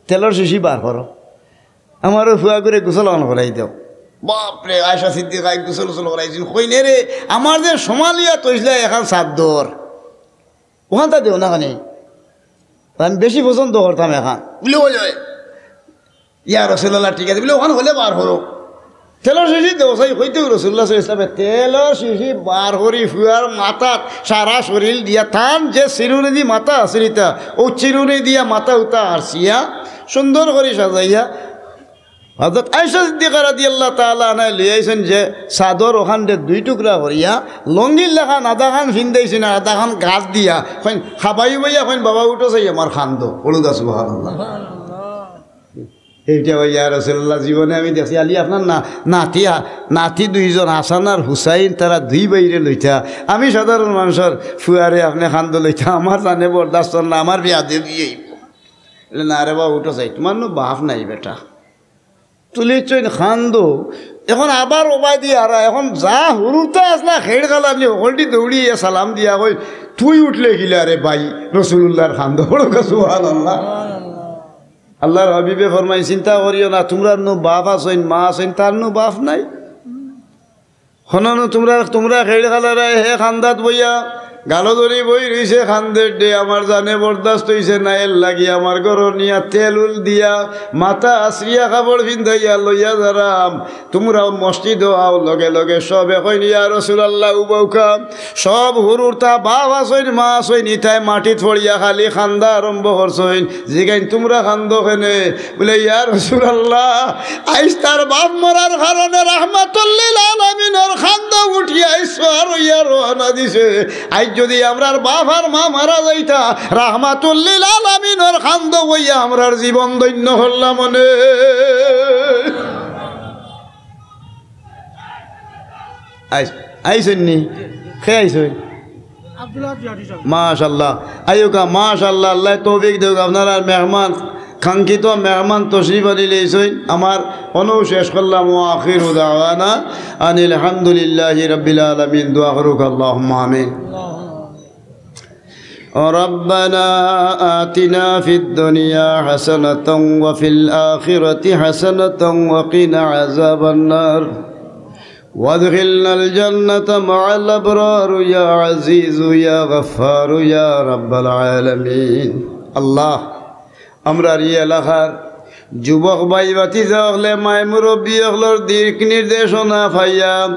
তেলর শিশি বার করো, আমার অউ ফুয়াগুরে গোসল অখান করাই দেও।" বাপরে, আয়েশা সিদ্দিকায় গোসল গোসল করাইছইন। কইন, "এরে, আমার যে সোমালিয়া তৈজলা একখান চাদর, অখানতা দেও না কেনে, আমি বেশি পছন্দ করতাম একখান।" বুলে, "ওই, ওই, ইয়া রাসূলুল্লাহ, ঠিক আছে।" বুলে, "অখান হলে বার করো।" তেলর শিশি দেও চাই, কইতেউ রাসুলুল্লাহ সাল্লাল্লাহু আলাইহি ওয়াসাল্লামে তেলর শিশি বার করি ফুয়ার মাথাত সারা শরীল দিয়া, তান যে চিরুনি দি মাথা আছিল ইতা, অউ চিরুনি দিয়া মাথা উতা আরছিয়া সুন্দর করি সাজাইয়া হযরত আয়েশা সিদ্দিকা রাদিয়াল্লাহু তাআলা আনহায় লইয়া আইছইন যে চাদর অখানরে দুই টুকরা করিয়া লুঙ্গির লাখান আধাখান ফিন্দাইছইন আর আধাখান গাত দিয়া কইন, খাবাই উবাইয়া কইন, "বাবা উঠো চাই আমার কান্দো।" পড়ুক্কা সুবহানাল্লাহ। এইটা ওই ইয়া রাসুলুল্লাহ, জীবনে আমি দেখছি, আলী আপনার না, নাতি, নাতি দুইজন হাসান আর হুসাইন, তারা দুই ভাইরে লইতা। আমি সাধারণ মানষর ফুয়ারে আপনে কান্দো লইতা, আমার জানে বরদাস্ত অর না, আমার বেয়াদবি অইবো। বলে, "না রে বাবা, উঠো চাই, তুমার নু বাফ নাই বেটা।" তুলিছইন কান্দো। এখন আবার ওবায়দি আরা, এখন যা হুরুতা আছলা খেড় খালানি, হকলটি দৌড়ি ইয়া সালাম দিয়া কই, "তুই উঠলে কিলা রে ভাই, রাসুলুল্লাহর কান্দো।" পড়ুক্কা সুবহানাল্লাহ। আল্লাহর হাবিবে ফরমাইন, "চিন্তা করিও না, তুমরার নু বাফ আছইন, মা আছইন, তার নু বাফ নাই।" হুনো নু তুমরা, তুমরা খেড় খালারায় হে কান্দাত বইয়া, গালো ধরি বই রইছে, কান্দের দে, আমার জানে বরদাস্ত অইছে না, এরলাগি আমার ঘরো নিয়া তেল উল দিয়া, মাথা আছরিয়া কাপড় ফিন্দাইয়া লইয়া যারাম। তুমরাও মসজিদো আও, লগে লগে সবে কইন, "ইয়া রাসুলুল্লাহ, উবাউক্কা।" সব হুরুতা বাফ আছইন, মা আছইন, ইতায় মাটিত পড়িয়া খালি কান্দা আরম্ভ করছইন। জিগাইন, "তুমরা কান্দো কেনে?" বলে, "ইয়া রাসুলুল্লাহ, আইজ তার বাফ মরার কারণে রাহমাতুল্লিল আলামিনর কান্দো উঠিয়া আইজ সোয়ার অইয়া রওয়ানা দিছে। আইজ যুদি আমরার বাফ আর মা মারা যাইতা, রাহমাতুল্লিল আলামিনর কান্দো বইয়া আমরার জীবন ধন্য করলাম অনে।" আইস-, আইসইন নি? কে আইসইন? আব্দুল্লাহ জিহাদি সাহেব। মাশাআল্লাহ। আইউক্কা, মাশাআল্লাহ, আল্লায় তৌফিক দেউক। আপনারার মেহমান, কাঙ্ক্ষিত মেহমান তশরিফ আনিলাইছইন। আমার অনউ শেষ করলাম, ওয়া আখিরু দাওয়ানা আনিল হামদুলিল্লাহি রাব্বিল আলামিন। দোয়া করুক, আল্লাহুম্মা আমিন। ربنا آتنا في الدنيا حسنة وفي الآخرة حسنة وقنا عذاب النار وأدخلنا الجنة مع الأبرار يا عزيز يا غفار يا رب العالمين. আল্লাহ, আমরার ই এলাকার যুবক ভাই ভাতিজা অকলে, মায় মুরব্বি অকলর দিক নির্দেশনা পাইয়া,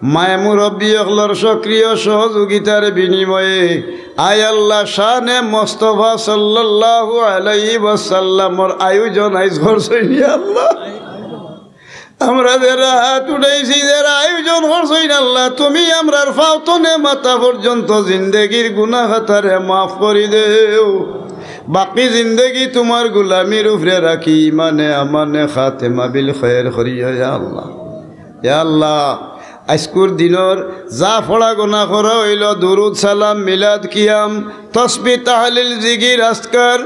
মায় মুরব্বি অকলর সক্রিয় সহযোগিতার বিনিময়ে, আয় আল্লাহ, শানে মুস্তফা সাল্লাল্লাহু আলাইহি ওয়াসাল্লামর আয়োজন আইজ করছইন, ইয়া আল্লাহ। আমরা যেরা হাত উঠাইছি, যেরা আয়োজন করছইন, আল্লাহ, তুমি আমরার পাও তনে মাথা পর্যন্ত জিন্দেগির গুনাহ খাতারে মাফ করি দেও। বাকি জিন্দেগি তুমার গুলামির উপরে রাখি, ইমানে আমানে খাতেমা বিল খয়ের করিও, ইয়া আল্লাহ। ইয়া আল্লাহ, আইজকুর দিনর যা পড়া গোনা করা অইলো, দুরুদ, সালাম, মিলাদ, কিয়াম, তসবি, তাহলিল, জিকির, আজকার,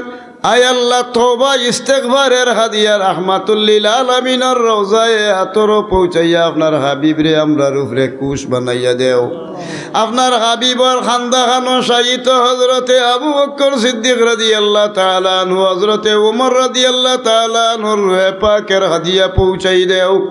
আয় আল্লাহ, তওবা ইস্তেগফারের হাদিয়া রাহমাতুল্লিল আলামিনর রওজায়ে আতরো পৌঁছাইয়া আপনার হাবিবরে আমরার উপরে খুশ বানাইয়া দেও। আপনার হাবিবর খান্দাখানো শায়িত হযরতে আবু বকর সিদ্দিক রাদিয়াল্লাহু তাআলা আনহু, হযরতে উমর রাদিয়াল্লাহু তাআলা আনহুর রুহে পাকের হাদিয়া পৌঁছাই দেও।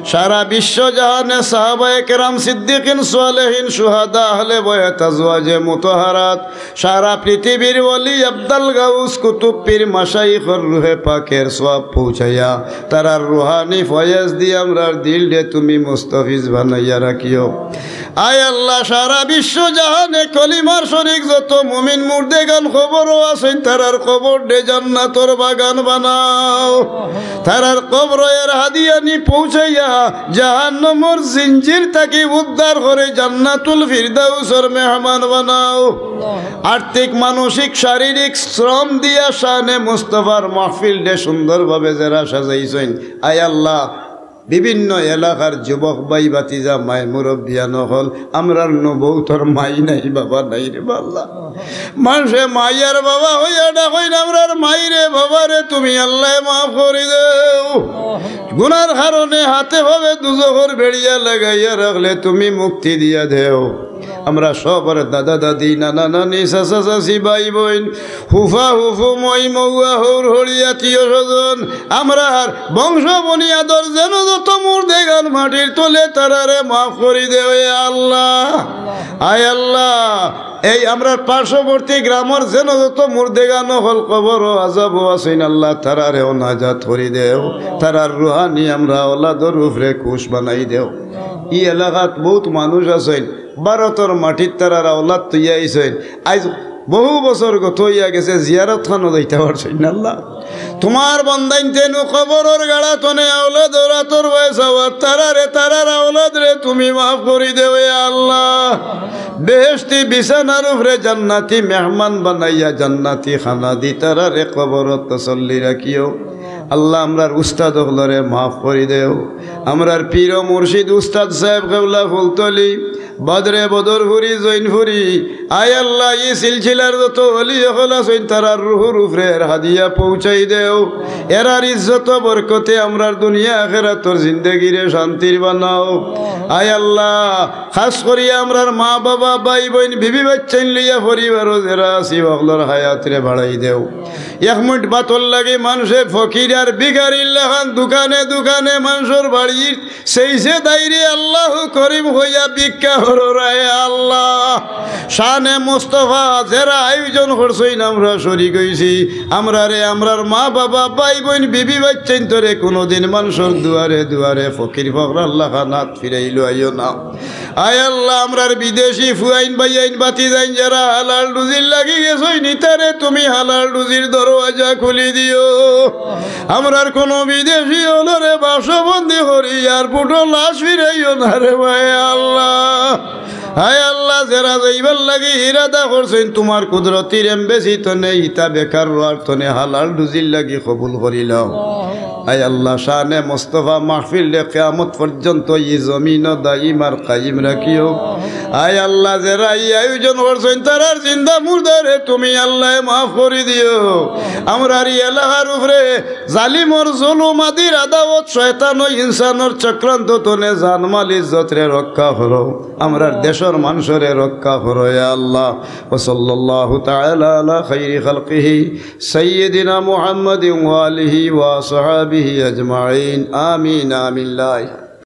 সারা বিশ্ব জাহানে সাহাবায়ে কেরাম, সিদ্দিকিন, সালেহিন, শুহাদা, আহলে বায়াত, আজওয়াজে মুতাহারাত, সারা পৃথিবীর ওলি, আবদাল, গাউস, কুতুব, পীর, মাশাইখর রুহে পাকের সওয়াব পৌঁছাইয়া, তারার রুহানি ফয়েজ দি আমরার দিলরে তুমি মুস্তাফিজ বানাইয়া রাখিও। আয় আল্লাহ, সারা বিশ্ব জাহানে কলিমার শরিক যত মুমিন মুর্দেগান কবরো আছইন, তারার কবররে জান্নাতর বাগান বানাও। তারার কবরো এর হাদিয়ানি পৌঁছাইয়া জাহান্নামর জিঞ্জির থাকি উদ্ধার করি জান্নাতুল ফিরদাউসর মেহমান বানাও। আর্থিক, মানসিক, শারীরিক শ্রম দিয়া শানে মুস্তফার মাহফিলরে সুন্দরভাবে যেরা সাজাইছইন, আয় আল্লাহ, বিভিন্ন এলাকার যুবক ভাই ভাতিজা, মায় মুরব্বিয়ান অকল, আমরার নু বউতর মাই নাই, বাবা নাই রে বা আল্লাহ। মানষে মাই আর বাবা অইয়া ডাকইন, আমরার মাইরে বাবারে তুমি আল্লায় মাফ করি দেও। গুনার কারণে হাতে পাওয়ে দুজখর বেড়িয়া লাগাইয়া রাখলে তুমি মুক্তি দিয়া দেও। আমরা সবর দাদা দাদি, নানা নানি, চাচা চাচি, ভাই বইন, ফুফা ফুফু, মই মউয়া, হউর হড়ি, আত্মীয় স্বজন, আমরার বংশ বুনিয়াদর যেন যত মুর্দেগান মাটির তলে, তারারে মাফ করি দেও, এ আল্লাহ। আয় আল্লাহ, এই আমরার পার্শ্ববর্তী গ্রামর যেন যত মুর্দেগান অকল কবরো আজাবো আছইন, আল্লাহ, তারারেও নাজাত করি দেও, তারার রুহা নি আমরা আওলাদর উপরে খুশ বানাই দেও। ই এলাকাত বউত মানুষ আছইন, ভারতর মাটিত তারার আওলাদ থইয়া আইছইন। আইজ বহু বছর গত অইয়া গেছে, জিয়ারত খানো যাইতা পারছইন না আল্লাহ। তুমার বান্দাইন্তে নু কবরর গাড়া তনে আওলাদর আতর বয়স আওয়াত তারারে, তারার আওলাদরে তুমি মাফ করি দেও, ইয়া আল্লাহ। বেহেশতি বিছানার উপরে জান্নাতি মেহমান বানাইয়া জান্নাতি খানা দি তারারে কবরত তসল্লি রাখিও। আল্লাহ, আমরার উস্তাদ অকলরে মাফ করি দেও। আমরার পীর ও মুর্শিদ উস্তাদ সাহেব কেবলা ফুলতলি, বদরে বদরপুরি, জৈনপুরি, আয় আল্লাহ, ই সিলসিলার যত অলি অকল আছইন, তারার রুহুর উপরে এর হাদিয়া পৌঁছাই দেও। এরার ইজ্জত বরকতে আমরার দুনিয়া আখেরাতর জিন্দেগিরে শান্তির বানাও। আয় আল্লাহ, খাস করিয়া আমরার মা বাবা, ভাই বইন, বিবি বাচ্চাইন লইয়া পরিবারো যেরা আছি, অকলর হায়াতরে বাড়াই দেও। এক মুইট ভাতর লাগি মানষে ফকির আর ভিখারির লাখান দোকানে দোকানে মানষর বাড়ির সেইছে দাইরে আল্লাহ করিম কইয়া ভিক্ষা কররায় আল্লাহ। শানে মুস্তফা যেরা আয়োজন করছইন, আমরা শরিক অইছি। আমরারে, আমরার মা বাবা, ভাই বইন, বিবি বাচ্চাইন্তরে কুনুদিন মানষর দুয়ারে দুয়ারে ফকির ফকরার লাখান আত ফিরাইলো আইও না। আয় আল্লাহ, আমরার বিদেশি ফুয়াইন ভাইয়াইন ভাতিজাইন যেরা হালাল রুজির লাগি গেছইন, ইতারে তুমি হালাল রুজির দরওয়াজা খুলি দিও। আমরার কুনু বিদেশি অকলরে বাক্সবন্দি করি এয়ারপোর্টো লাশ ফিরাইও না রে ভাই আল্লাহ। আয় আল্লাহ, যেরা যাইবার লাগি ইরাদা করছইন, তুমার কুদরতির embassy তনে ইতা বেকার রওয়ার তনে হালাল রুজির লাগি কবুল করিলাও। আয় আল্লাহ, শানে মুস্তফা মাহফিলরে কিয়ামত পর্যন্ত ই জমিনো দাইম আর কাইম রাখিও। আয় আল্লাহ, যেরা ই আয়োজন করছইন, তারার জিন্দা মুর্দারে তুমি আল্লাহ মাফ করি দিও। আমরার ই এলাকার উপরে জালিমর জুলুম, আদির আদাওত, শয়তান ও ইনসানর চক্রান্ত তনে জানমাল ইজ্জতরে রক্ষা করো। আমরার দেশর মানষরে রক্ষা করো, ইয়া আল্লাহ। وصلى الله تعالى على خير خلقه سيدنا محمد وآله وصحابه أجمعين. آمين، آمين. لا